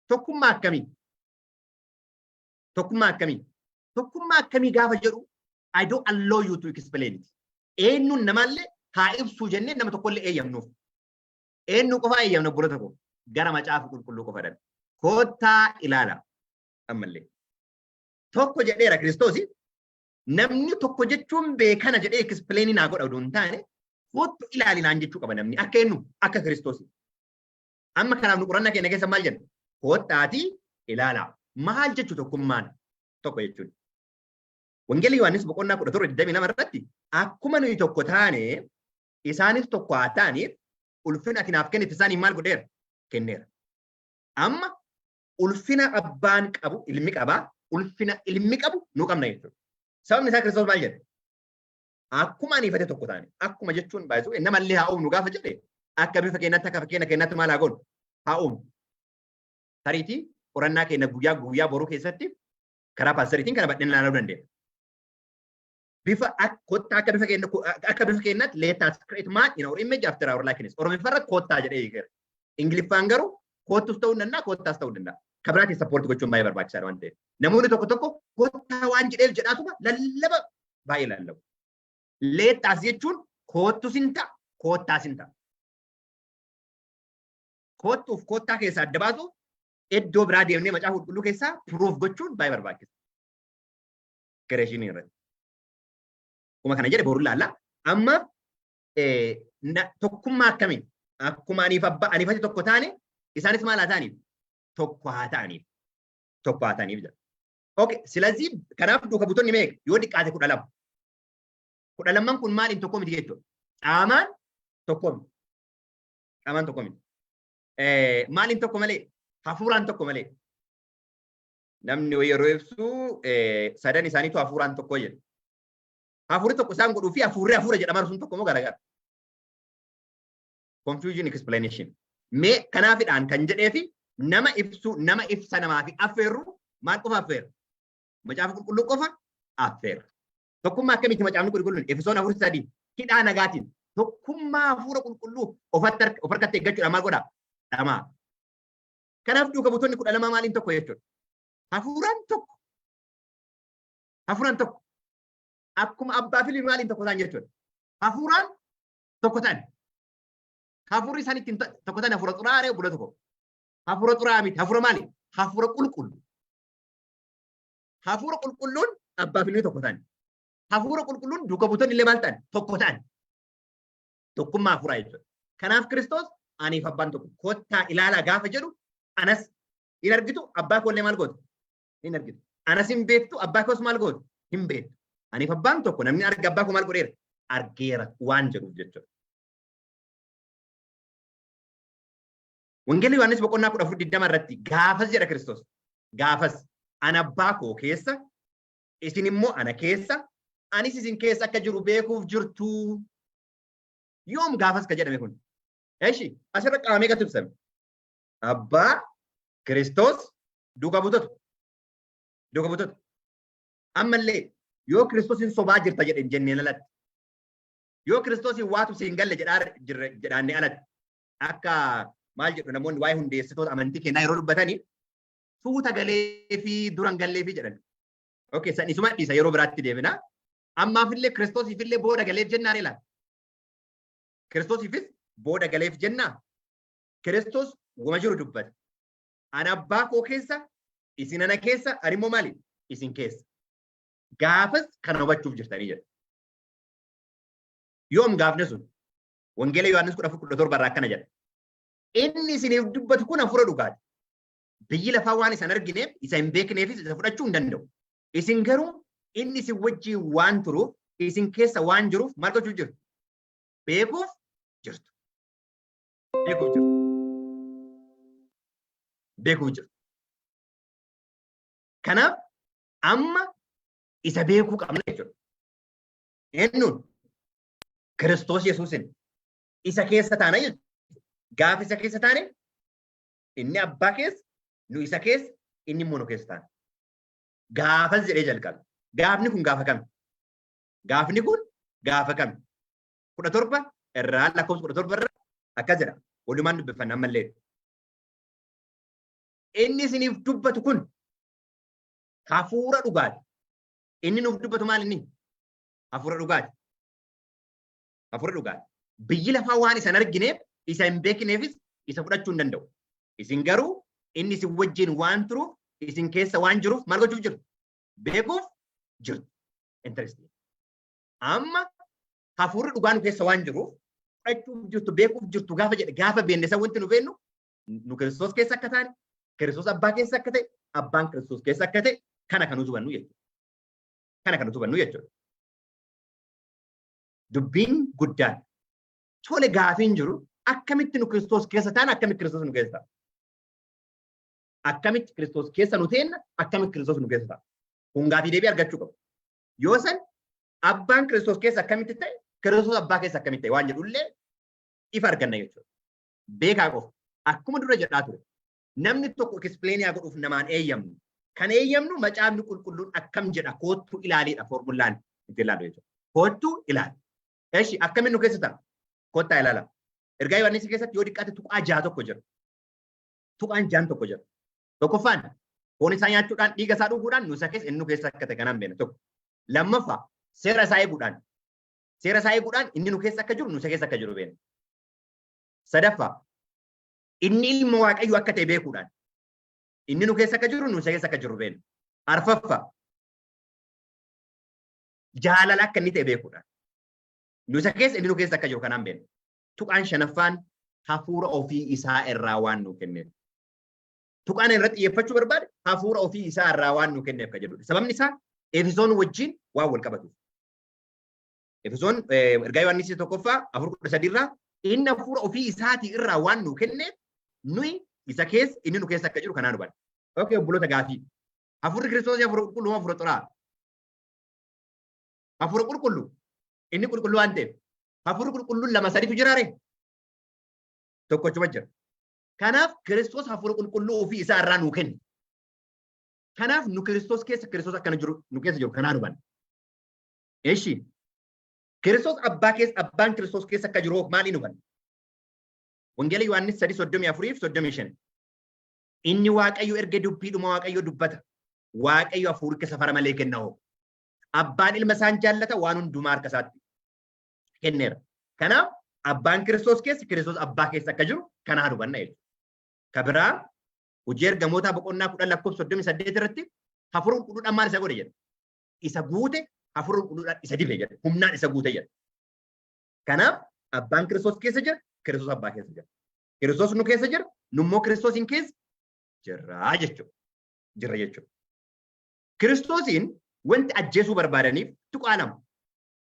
Tokkummaa akkamii? Tokkummaa akkamii? Tokkummaa akkamii gaafa jedhu, I don't allow you to explain it. Eenyuun namaallee haa ibsuu jennee nama tokkollee eeyyamnuuf. Eenyu qofaa eeyyamna, obboloota koo? Gara Macaafa Qulqulluu qofa dha. Kottaa ilaala. Ammallee. Tokko jedheera Kiristoosi. Namni tokko jechuun beekana jedhee explain naa godha oduu hin taane, "Kottu ilaali" naan jechuu qaba namni. Akka eenyu? Akka Kiristoosi. Amma kanaaf nu qorannaa keenya keessa maal jenna? Kottaatii ilaalaa. Maal jechuu tokkummaan tokko jechuun? Wangeelli Yohaannis boqonnaa 17:22 irratti, "Akkuma nuyi tokko taane isaanis tokko haa ta'aniif ulfina ati naaf kennite isaanii maal godheera? Kenneera." Amma ulfina abbaan qabu ilmi qabaa, ulfina ilmi qabu nu qabna jechuudha. Sababni isaa Kiristoos maal jedhe? "Akkuma ani ifate tokko taane", akkuma jechuun baay'isuu namallee "Haa uumnu" gaafa jedhe, akka bifa keenyatti, akka fakkeenya keenyatti maal haa goonu? Haa uumnu. Tariitii qorannaa keenya guyyaa guyyaa boruu keessatti karaa paasteriitiin kana bal'inaan ilaaluu dandeenya. Bifa kottaa akka bifa keenyatti, "Let us create man in our image after our likeness." Oromiffarra "kottaa" jedhee hiikeera. Ingiliffaan garuu "kottus" ta'uu danda'a, "kottaas" ta'uu danda'a. Kabiraatiin support gochuun baay'ee barbaachisaadha waan ta'eef. Namoonni tokko tokko "kottaa" waan jedheef jedhaatuma lallaba baay'ee lallabu. "Let us" jechuun "kottus" hin ta'a, "kottaas" hin ta'a. Kottuuf kottaa keessaa adda baasu iddoo biraa deemnee Macaafa Qulqulluu keessaa proof gochuun baay'ee barbaachisa. Creationii irratti. Akkuma kana jedhe boru ilaalla. Amma tokkummaa akkamiin? Akkuma aniif abbaa aniif ati tokko taane isaanis maal haa ta'aniif? Tokko haa ta'aniif. Tokko haa ta'aniif jedha. Okay, silazii kanaaf duuka buutonni meeqa? Yoo xiqqaate 12. 12n kun maaliin tokko miti jechuudha? Qaamaan tokko miti. Qaamaan tokko miti. Maaliin tokko malee? Hafuuraan tokko malee. Namni yeroo ibsu sadan isaaniitu hafuuraan tokko jedha. Hafuurri tokko isaan godhuu fi hafuurri hafuura jedhamaa sun tokko moo garagara? Confusion explanation. Mee kanaafidhaan kan jedhee fi nama ibsu, nama ibsa namaa fi affeerru maal qofa affeerra? Macaafa Qulqulluu qofa affeerra. Tokkummaa akkamitti Macaafni Qulqulluun? Efesoon 4:3, hidhaa nagaatiin tokkummaa hafuura qulqulluu of harkatti eeggachuudhaan maal godhaa? Dhamaa. Kanaaf duuka buutonni 12 maaliin tokko jechuudha? Hafuuraan tokko. Hafuuraan tokko. Akkuma abbaa fi ilmi maaliin tokko ta'an jechuudha? Hafuuraan tokko ta'an. Hafuurri isaan ittiin tokko ta'an hafuura xuraa'aa obboloota tokko. Hafuura xuraa'aa miti. Hafuura maali? Hafuura qulqulluu. Hafuura qulqulluun abbaa fi ilmi tokko ta'an. Hafuura qulqulluun duuka buutonni illee maal ta'an? Tokko ta'an. Tokkummaa hafuuraa jechuudha. Kanaaf Kiristoos aniif abbaan tokko kottaa ilaalaa gaafa jedhu, anas hin argitu, abbaa koollee maal gootu? Hin argitu. Anas hin beektu, abbaa koos maal gootu? Hin beektu. Aniif abbaan tokko, namni arga abbaa koo maal godheera? Argeera waan jedhuuf jechuudha. Wangeelli Yohaannis boqonnaa 14:20 irratti gaafas jedha Kiristoos. Gaafas ana abbaa koo keessa, isin immoo ana keessa, anis isin keessa akka jiru beekuuf jirtu. Yoom gaafas ka jedhame kun? Eshi asirra qaama meeqatu ibsame? Abbaa, Kiristoos, duuka buutota. Duuka buutota. Ammallee yoo Kiristoos hin sobaa jirta jedhe jenneen alatti. Yoo Kiristoos hin waatu siin galle jedhaa jirre jedhaannee alatti. Akka maal jedhu namoonni waa'ee hundeessitoota amantii kennaa yeroo dubbatanii, tuuta galee fi duran gallee fi jedhan. Okay, san isuma dhiisa, yeroo biraatti deebina. Ammaafillee Kiristoosiifillee booda galeef jennaan ilaala. Kiristoosiifis booda galeef jennaa. Kiristoos wama jiru dubbata. Ana abbaa koo keessa, isin ana keessa, ani immoo maali? Isin keessa. Gaafas kana hubachuuf jirtanii jedha. Yoom gaafni sun? Wangeela Yohaannis 14:17 irraa akkana jedha. Inni isiniif dubbatu kun hafuura dhugaati. Biyyi lafaa waan isa hin argineef, isa hin beekneefis isa fudhachuu hin danda'u. Isin garuu inni isin wajjin waan turuuf, isin keessa waan jiruuf maal gochuuf jirtu? Beekuuf jirtu. Beekuuf jirtu. Beekuuf jirtu. Kanaaf amma isa beekuu qabna jechuudha. Eenyuun? Kiristoos Yesuusin. Isa keessa taana jechuudha. Gaafa isa keessa taane, inni abbaa keessa, nu isa keessa, inni immoo nu keessa taana. Gaafas jedhee jalqabe. Gaafni kun gaafa kami? Gaafni kun gaafa kami? 17 irraa, lakkoofsa 17 irraa akkas jedha. Walumaan dubbifanna ammallee. Inni isiniif dubbatu kun hafuura dhugaati. Inni nuuf dubbatu maal inni? Hafuura dhugaati. Hafuura dhugaati. Biyyi lafaa waan isa hin argineef, isa hin beekneefis isa fudhachuu hin danda'u. Isin garuu inni isin wajjin waan turuuf, isin keessa waan jiruuf maal gochuuf jirtu? Beekuuf jirtu. Interesting. Amma hafuurri dhugaa nu keessa waan jiruuf fudhachuuf jirtu, beekuuf jirtu gaafa jedhe, gaafa beenne isa wanti nu beennu nu Kiristoos keessa akka taane, Kiristoos abbaa keessa akka ta'e, abbaan Kiristoos keessa akka ta'e kana kan nuti hubannu jechuudha. Kana kan nuti hubannu jechuudha. Dubbiin guddaan tole gaafiin jiru, akkamitti nu Kiristoos keessa taana, akkamitti Kiristoos nu keessa ta'a? Akkamitti Kiristoos keessa nu teenna, akkamitti Kiristoos nu keessa ta'a? Kun gaafii deebii argachuu qabu. Yoo san abbaan Kiristoos keessa akkamitti ta'e, Kiristoos abbaa keessa akkamitti ta'e waan jedhullee ifa arganna jechuudha. Beekaa qofa. Akkuma dura jedhaa ture. Namni tokko explain haa godhuuf namaan eeyyamnu. Kan eeyyamnu Macaafni Qulqulluun akkam jedha koottuu ilaaliidha, foormulaan itti ilaalu jechuudha. Koottuu ilaali. Eshi, akkamiin nu keessa ta'a? Kottaa ilaala. Ergaa Yohaannis keessatti yoo xiqqaate tuqaa jaha tokko jira. Tuqaan jahan tokko jira. Tokkoffaan, foon isaa nyaachuudhaan, dhiiga isaa dhuguudhaan nu isa keessa, inni nu keessa akka ta'e kanaan beekna tokko. Lammaffaa, seera isaa eeguudhaan. Seera isaa eeguudhaan inni nu keessa akka jiru, nu isa keessa akka jiru beekna. Sadaffaa, inni ilma Waaqayyoo akka ta'e beekuudhaan inni nu keessa akka jiru, nu isa keessa akka jiru beekna. Arfaffaa, Jaalala akka inni ta'e beekuudha. Nu isa keessa, inni nu keessa akka jiru kanaan beekna. Tuqaan shanaffaan hafuura ofii isaa irraa waan nu kenneef. Tuqaan irratti xiyyeeffachuu barbaade hafuura ofii isaa irraa waan nu kenneef kan jedhudha. Sababni isaa Efesoon wajjin waan wal qabatuuf. Efesoon, ergaa Yohaannis tokkoffaa 4:13 irraa, inni hafuura ofii isaatii irraa waan nu kenneef nuyi isa keessa, inni nu keessa akka jiru kanaan hubanna. Okay, obboloota, gaafii. Hafuurri Kiristoos hafuura qulqulluu, hafuura xuraa? Hafuura qulqulluu. Inni qulqulluu waan ta'eef. Hafuurri qulqulluun lama sadiitu jiraare? Tokkochuma jira. Kanaaf Kiristoos hafuura qulqulluu ofii isaa irraa nuu kenne. Kanaaf nu Kiristoos keessa, Kiristoos akkana jiru, nu keessa jiru kanaan hubanna. Eshi. Kiristoos abbaa keessa, abbaan Kiristoos keessa akka jiru maaliin hubanna? Wangeela Yohaannis 3:34 fi 35. Inni Waaqayyo erga dubbiidhuma Waaqayyo dubbata. Waaqayyo hafuuricha safara malee kenna hoo. Abbaan ilma isaan jaallata, waan hundumaa harka isaatti kenneera. Kanaaf abbaan Kiristoos keessa, Kiristoos abbaa keessa akka jiru kanaan hubanna jechuudha. Ka biraa Hojii Ergamootaa boqonnaa 10 lakkoofsa 38 irratti hafuura qulqulluudhaan maal isa godhe jedha. Isa guute, hafuura qulqulluudhaan isa dibe jedha. Humnaan isa guute jedha. Kanaaf abbaan Kiristoos keessa jira, Kiristoos abbaa keessa jira. Kiristoos nu keessa jira, nu immoo Kiristoosiin keessa jirra jechuudha. Jirra jechuudha. Kiristoosiin wanti ajjeesuu barbaadaniif tuqaa lama.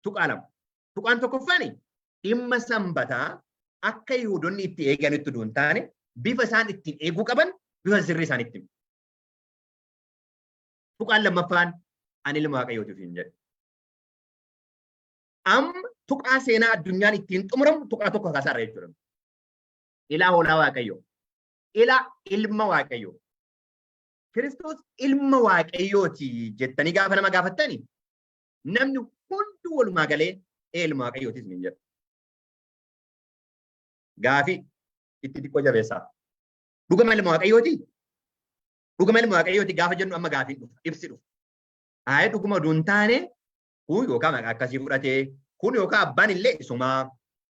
Tuqaa lama. Tuqaan tokkoffaan dhimma sanbataa akka Yihuudonni itti eeganitti utuu hin taane, bifa isaan ittiin eeguu qaban, bifa sirrii isaan itti. Tuqaan lammaffaan ani ilma Waaqayyootiif hin jedhe. Amma tuqaa seenaa addunyaan ittiin xumuramu tuqaa tokko kaasaarra jechuudha. Ilaa hoolaa Waaqayyoo. Ilaa ilma Waaqayyoo. Kiristoos ilma Waaqayyooti jettanii gaafa nama gaafattani, namni hunduu walumaa galee ilma Waaqayyootis ni jedha. Gaafii itti xiqqoo jabeessaa. Dhugama ilma Waaqayyooti? Dhugama ilma Waaqayyooti gaafa jennu amma gaafiin dhufa, ibsi dhufa. Aayee, dhuguma oduu hin taane, kun yookaan maqaa akkasii fudhatee, kun yookaan abbaan illee isumaa.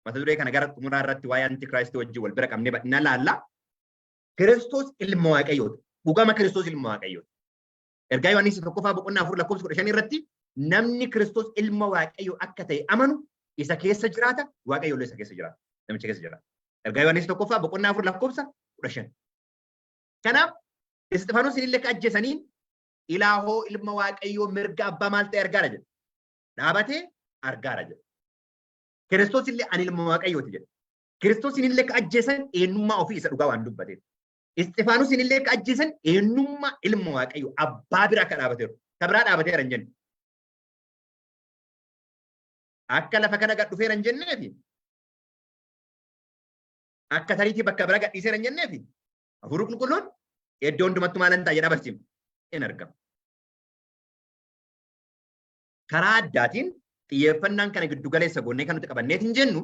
Mata duree kana gara xumuraa irratti waa'ee antikiraayistii wajjin wal bira qabnee bal'ina laalla. Kiristoos ilma Waaqayyooti. Dhugama Kiristoos ilma Waaqayyooti. Ergaa Yohaannis tokkoffaa boqonnaa 4 lakkoofsa 15 irratti namni Kiristoos ilma Waaqayyoo akka ta'e amanu isa keessa jiraata, Waaqayyo illee isa keessa jiraata. Namicha keessa jiraata. Ergaa Yohaannis tokkoffaa boqonnaa 4 lakkoofsa 15. Kanaaf Isxifaanos illee akka ajjeesaniin ilaahoo ilma Waaqayyoo mirga abbaa maal ta'e argaara jedha. Dhaabatee argaara jedha. Kiristoos illee ani ilma Waaqayyooti jedha. Kiristoos illee akka ajjeesan eenyummaa ofii isa dhugaa waan dubbateef. Isxifaanos illee akka ajjeesan eenyummaa ilma Waaqayyoo abbaa bira akka dhaabateeru. Ka biraa dhaabateera hin jenne. Akka lafa kana gad dhufeera hin jenneefi. Akka tariitii bakka bira gadhiiseera hin jenneefi. Hafuurri Qulqulluun iddoo hundumattu maalan ta'a jedha barsiifna. In argama. Karaa addaatiin xiyyeeffannaan kana giddu galeessa goonnee kan nuti qabanneet hin jennu,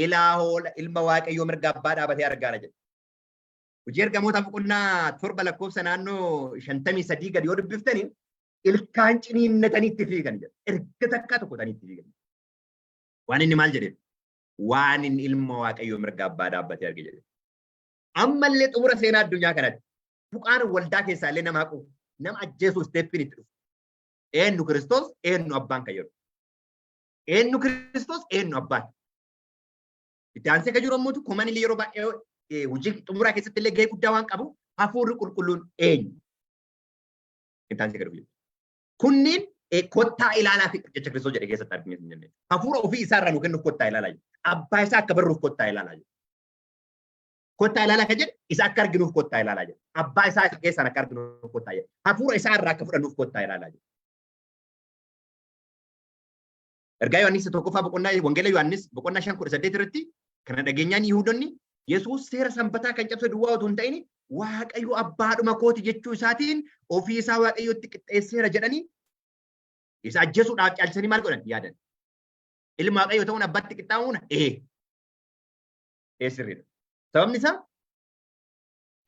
ilaa hoola ilma Waaqayyoo mirga abbaa dhaabatee argaara jedha. Hojii Ergamoota boqonnaa 7 lakkoofsa naannoo 53 gadi yoo dubbiftanii, ilkaan ciniinnatanii itti fiigan jedha. Erga takkaa tokko ta'anii itti fiigan. Waan inni maal jedheef? Waan inni ilma Waaqayyoo mirga abbaa dhaabbatee arge jedhe. Ammallee xumura seenaa addunyaa kanatti tuqaan waldaa keessaa illee nama haqu, nama ajjeesuu steppiin itti dhufu. Eenyu Kiristoos, eenyu abbaan kan jedhu. Eenyu Kiristoos, eenyu abbaan. Itti aansee kan jiru ammoo komanillee yeroo baay'ee hojii xumuraa keessatti illee gahee guddaa waan qabu, hafuurri qulqulluun eenyu? Itti aansee kan dhufu. Kunniin kottaa ilaalaa fi jecha Kiristoos jedhe keessatti arginu hin jenne. Hafuura ofii isaa irraa nu kennuuf kottaa ilaalaa jedhe. Abbaa isaa akka barruuf kottaa ilaalaa jedhe. Kottaa ilaalaa kan jedhe isa akka arginuuf kottaa ilaalaa jedhe. Abbaa isaa isa keessaan akka arginuuf kottaa jedhe. Hafuura isaa irraa akka fudhannuuf kottaa ilaalaa jedhe. Ergaa Yohaannis tokkoffaa boqonnaa, Wangeela Yohaannis boqonnaa 5:18 irratti kana dhageenyaan Yihuudonni Yesuus seera sanbataa kan cabse duwwaa otoo hin ta'in, Waaqayyo abbaadhuma kooti jechuu isaatiin ofii isaa Waaqayyotti qixxeesseera jedhanii isa ajjeesuudhaaf caalchisanii maal godhan yaadan. Ilma Waaqayyoo ta'uun abbaatti qixxaa'uun ee. Ee, sirriidha. Sababni isaa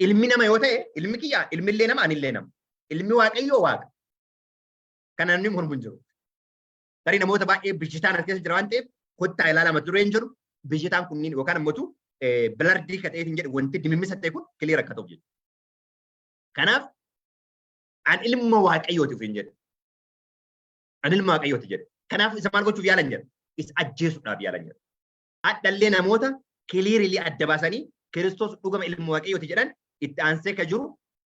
ilmi nama yoo ta'e, ilmi kiyya ilmillee nama, anillee nama. Ilmi Waaqayyoo Waaqa. Kana namni mormu hin jiru. Tarii namoota baay'ee bishitaan as keessa jira waan ta'eef kottaa ilaalaa mata dureen jedhu bishitaan kunniin yookaan ammoo blurred ka ta'eef hin jedhu, wanti dimimmisa ta'e kun clear akka ta'uuf jechuudha. Kanaaf an ilma Waaqayyooti ofiin jedhe. Ani ilma Waaqayyooti jedhe. Kanaaf isa maal gochuuf yaalan jedha? Isa ajjeesuudhaaf yaalan jedha. Hadhallee namoota clearly adda baasanii Kiristoos dhugama ilma Waaqayyooti jedhan itti aansee ka jiru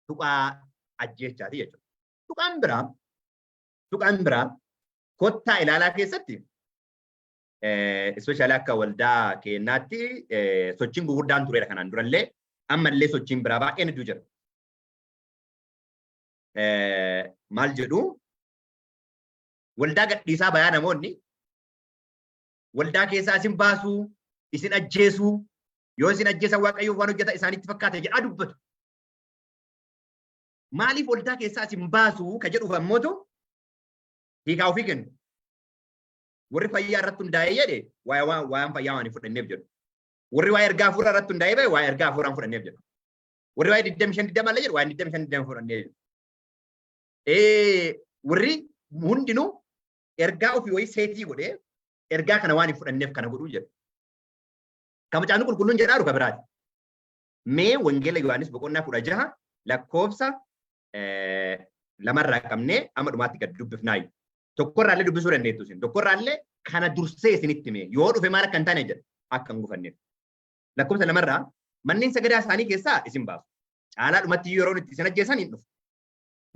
tuqaa ajjeechaati jechuudha. Tuqaan biraa kottaa ilaalaa keessatti, especially akka waldaa keenyaatti, sochiin gurguddaan tureera kanaan durallee, ammallee sochiin biraa baay'een hedduu jira. Maal jedhu? Waldaa gadhiisaa bayaa, namoonni waldaa keessaa isin baasuu, isin ajjeesuu, yoo isin ajjeesan Waaqayyoof waan hojjeta isaanitti fakkaata jedhaa dubbatu. Maaliif waldaa keessaa isin baasuu ka jedhuuf ammootu hiikaa ofii kennu. Warri fayyaa irratti hundaa'ee jedhe waan fayyaa waan hin fudhanneef jedhu. Warri waa'ee ergaa hafuuraa irratti hundaa'ee bahe waa'ee ergaa hafuuraa hin fudhanneef jedhu. Warri waa'ee 25 20 illee jedhu waa'ee 25 20 fudhannee jedhu. Warri hundinuu ergaa ofii wayii set godhee ergaa kana waan hin fudhanneef kana godhuu jedhu. Kan Macaafni Qulqulluun jedhaa dhuga biraati. Mee Wangeela Yohaannis boqonnaa 16 lakkoofsa 2rraa qabnee amma dhumaatti gad dubbifnaayu. Tokkorraallee dubbisuu dandeettu isin. Tokkorraallee kana dursee isinitti hime. Yoo dhufe maal akka hin taane jedha. Akka hin gufanneef. Lakkoofsa 2rraa, manneen sagadaa isaanii keessaa isin baasu. Caalaa dhumatti yeroo itti isin ajjeesan hin dhufu.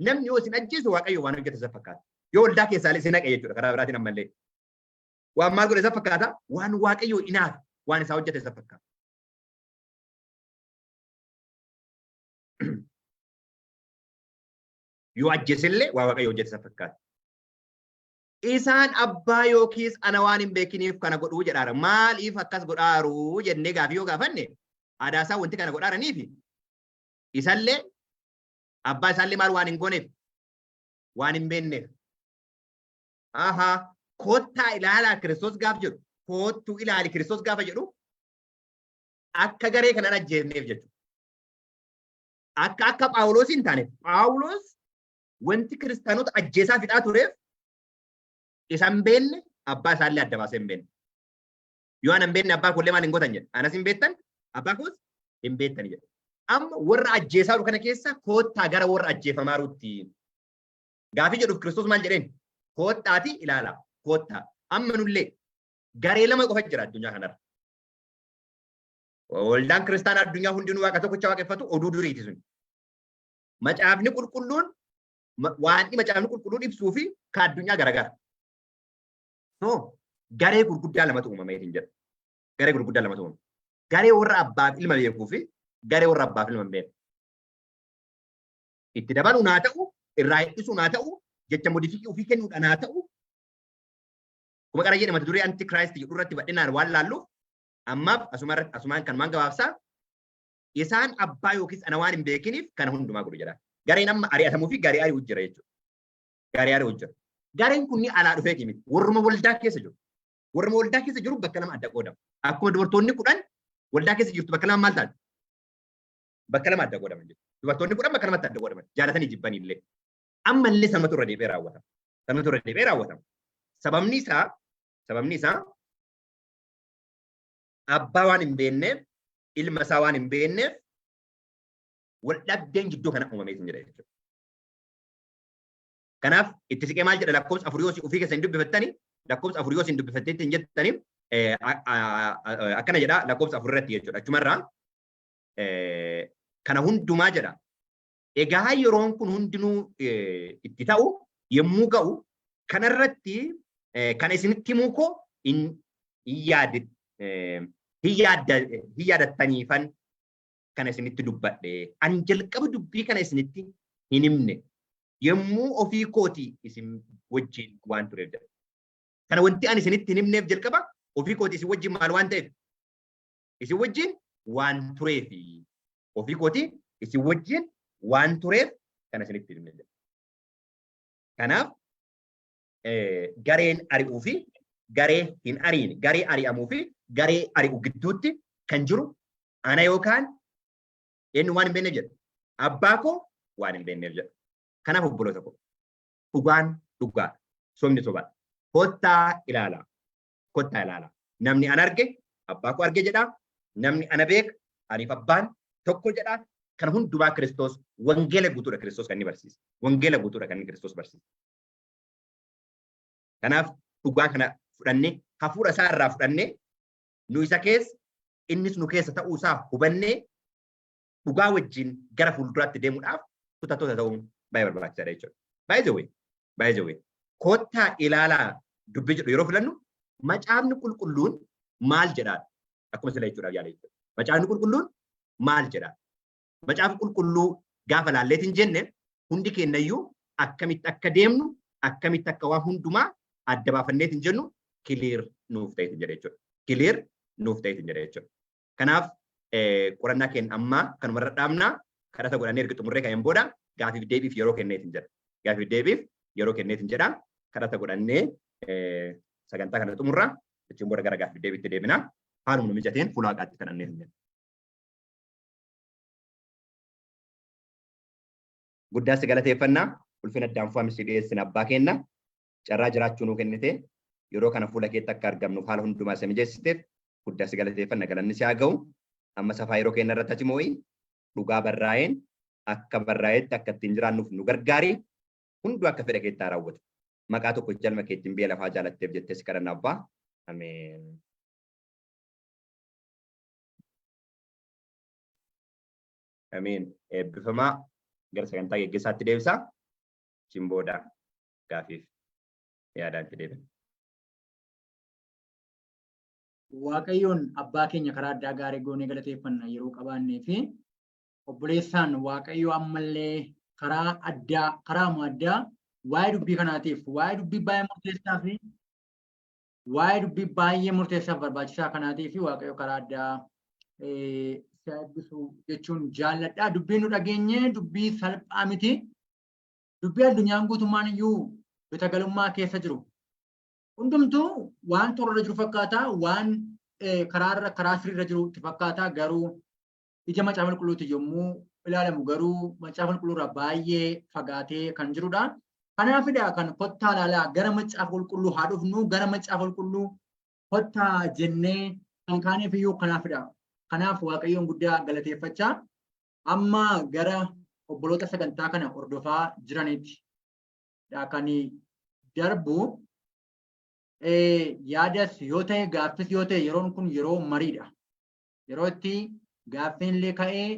Namni yoo isin ajjeesu Waaqayyo waan hojjete isa fakkaata. Yoo waldaa keessaa isin haqe jechuudha karaa biraatiin ammallee. Waan maal godhe isa fakkaata? Waan Waaqayyo inaaf waan isaa hojjete isa fakkaata. Yoo ajjeesellee waa Waaqayyo hojjete isa fakkaata. Isaan abbaa yookiis ana waan hin beekiniif kana godhuu jedhaara. Maaliif akkas godhaaru jennee gaafii yoo gaafanne, aadaa isaa wanti kana godhaaraniifi isallee abbaa isaallee maal waan hin gooneef? Waan hin beekneef. Ahaa, kottaa ilaalaa Kiristoos gaaf jedhu, kottuu ilaali Kiristoos gaafa jedhu, akka garee kanaan ajjeefneef jechuudha. Akka Phaawulos hin taane, Phaawulos wanti kiristaanota ajjeesaa fixaa tureef isa hin beekne, abbaa isaallee adda baasee hin beekne. Yoo ana hin beekne abbaa koollee maal hin gootan jedhe. Anas hin beektan, abbaa koos hin beektan jedhe. Amma warra ajjeesaa jiru kana keessa koottaa gara warra ajjeefamaa jirutti. Gaafii jedhuuf Kiristoos maal jedheen? Koottaati ilaala. Koottaa. Amma nullee garee lama qofa jira addunyaa kanarra. Waldaan kiristaanaa addunyaa hundinuu Waaqa tokkicha waaqeffatu, oduu duriiti sun. Macaafni Qulqulluun waan Macaafni Qulqulluun ibsuu fi ka addunyaa garagara. So garee gurguddaa lamatu uumameetiin jedha. Garee gurguddaa lamatu uumame. Garee warra abbaaf ilma beekuu fi garee warra abbaaf ilma hin beekne. Itti dabaluun haa ta'u, irraa hir'isuun haa ta'u, jecha modify ofii kennuudhaan haa ta'u, kuma qara jedhe mata duree antichrist jedhu irratti bal'inaan waan laalluuf ammaaf asuma irratti asumaan kanumaan gabaabsaa. Isaan abbaa yookiis ana waan hin beekiniif kana hundumaa godhu jedha. Gareen amma ari'atamuu fi garee ari'u jira jechuudha. Garee ari'u jira. Gareen kunni alaa dhufeeti miti. Warruma waldaa keessa jiru. Warruma waldaa keessa jiru bakka lama adda qoodama. Akkuma dubartoonni 10 waldaa keessa jirtu bakka lama maal taate? Bakka lama adda qoodaman jechuudha. Dubartoonni 10 bakka lamatti adda qoodaman. Jaalatanii jibbanii illee. Ammallee sanumatu irra deebi'ee raawwatama. Sanumatu irra deebi'ee raawwatama. Sababni isaa abbaa waan hin beekneef, ilma isaa waan hin beekneef, wal dhabdeen jidduu kana uumameetiin jira jechuudha. Kanaaf itti siqee maal jedha? Lakkoofsa 4 yoo ofii keessan dubbifattani, lakkoofsa 4 yoo isin dubbifatteetti hin jettani, akkana jedha lakkoofsa 4 irratti jechuudha. Achumarraa kana hundumaa jedha. Egaa yeroon kun hundinuu itti ta'u yommuu ga'u kanarratti kana isinitti himuu koo hin yaadattaniifan kana isinitti dubbadhe. Ani jalqaba dubbii kana isinitti hin himne. Yommuu ofii kootii isin wajjin waan tureef jedha. Kana wanti ani isinitti hin himneef jalqaba ofii kootii isin wajjin maal waan ta'eef? Isin wajjin waan tureefi. Ofii kootii isin wajjin waan tureef kana isinitti hin himne jedha. Kanaaf gareen ari'uu fi garee hin ariine, garee ari'amuu fi garee ari'u gidduutti kan jiru ana yookaan eenyu waan hin beekneef jedha. Abbaa koo waan hin beekneef jedha. Kanaaf obboloota koo, dhugaan dhugaadha. Sobni sobaadha. Kottaa ilaalaa. Kottaa ilaalaa. Namni ana arge abbaa koo arge jedha. Namni ana beeka aniif abbaan tokko jedha. Kana hundumaa Kiristoos wangeela guutuudha Kiristoos kan inni barsiise. Wangeela guutuudha kan inni Kiristoos barsiise. Kanaaf dhugaa kana fudhannee, hafuura isaa irraa fudhannee, nu isa keessa, innis nu keessa ta'uu isaa hubannee, dhugaa wajjin gara fuulduraatti deemuudhaaf kutattoota ta'uun baay'ee barbaachisaadha jechuudha. By the way, by the way, kottaa ilaalaa dubbii jedhu yeroo filannu, Macaafni Qulqulluun maal jedhaa? Akkuma sila jechuudhaaf yaala jechuudha. Macaafni Qulqulluun maal jedhaa? Macaafa Qulqulluu gaafa laalleetiin jenne, hundi keenyayyuu akkamitti akka deemnu, akkamitti akka waan hundumaa adda baafanneetiin jennu clear nuuf ta'eetiin jedha jechuudha. Clear nuuf ta'eetiin jedha jechuudha. Kanaaf qorannaa keenya ammaa kanumarra dhaabnaa. Kadhata godhannee erga xumurree ka'een booda gaafiif deebiif yeroo kenneetiin jedha. Gaafiif deebiif yeroo kenneetiin jedha. Kadhata godhannee sagantaa kana xumurra. Achiin booda gara gaafiif deebiitti deebina. Haaluma nu mijateen fuula Waaqaatti kadhanneetiin jedha. Guddaa si galateeffannaa, ulfina addaan fu'ame si dhiyeessina. Abbaa kenna, carraa jiraachuu nuu kennite, yeroo kana fuula keetti akka argamnuuf haala hundumaa isa mijeessiteef guddaa si galateeffanna. Galanni si haa ga'u. Amma safaa yeroo keenya irratti ati moo'i. Dhugaa barraa'een akka barraa'etti akka ittiin jiraannuuf nu gargaari. Hunduu akka fedha keetti haa raawwatu. Maqaa tokko jalma keettiin biyya lafaa jaalatteef jettee si kadhanna, abbaa. Ameen. Ameen. Eebbifamaa. Gara sagantaa geggeessaatti deebisaa. Achiin booda gaafiif yaadaan itti deebina. Waaqayyoon abbaa keenya karaa addaa gaarii goonee galateeffanna yeroo qabaannee fi obboleessaan. Waaqayyo ammallee karaa addaa, karaa addaa, waa'ee dubbii kanaatiif, waa'ee dubbii baay'ee murteessaa fi waa'ee dubbii baay'ee murteessaaf barbaachisaa kanaatiif Waaqayyo karaa addaa si eebbisu jechuun jaalladha. Dubbiin nu dhageenye dubbii salphaa miti. Dubbii addunyaan guutummaan iyyuu bitagalummaa keessa jiru. Hundumtuu waan toorarra jiru fakkaata, waan karaarra, karaa sirriirra jiru itti fakkaata, garuu ija Macaafa Qulqulluuti yommuu ilaalamu garuu Macaafa Qulqulluurraa baay'ee fagaatee kan jirudha. Kanaafidha kan kottaa ilaalaa, gara Macaafa Qulqulluu haa dhufnu, gara Macaafa Qulqulluu kottaa jennee kan kaaneef iyyuu kanaafidha. Kanaaf Waaqayyoon guddaa galateeffachaa amma gara obboloota sagantaa kana hordofaa jiraniitti kan darbu. Yaadas yoo ta'e, gaaffis yoo ta'e, yeroon kun yeroo mariidha. Yeroo itti gaaffiin illee ka'ee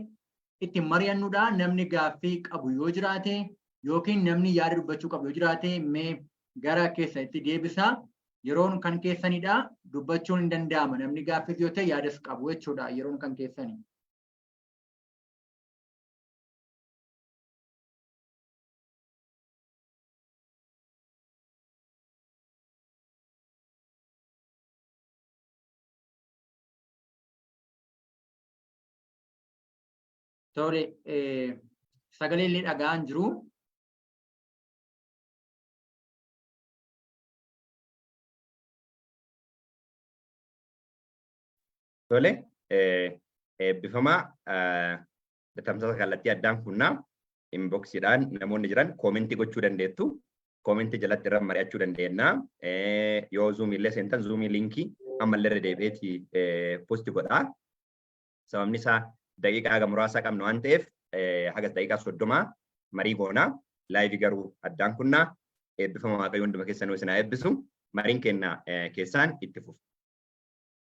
itti mari'annudha. Namni gaaffii qabu yoo jiraate yookiin namni yaada dubbachuu qabu yoo jiraate, mee gara keessa itti deebisa. Yeroon kan keessanidha. Dubbachuun hin danda'ama. Namni gaaffis yoo ta'e, yaadas qabu jechuudha. Yeroon kan keessani. Tole, sagalee illee dhaga'aan jiru. Tole, eebbifamaa. Tamsaasa kallattii addaan kunnaa. Inboxiidhaan namoonni jiran commentii gochuu dandeettu. Commentii jalatti irra mari'achuu dandeenya. Yoo Zoomii illee seentan, Zoomii linkii ammallee irra deebi'eeti post godhaa. Sababni isaa daqiiqaa haga muraasa qabna waan ta'eef, haga daqiiqaa 30 marii goonaa. Liveii garuu addaan kunnaa. Eebbifama. Waaqayyo hunduma keessanuu isin haa eebbisu. Mariin kenna keessaan itti fufa.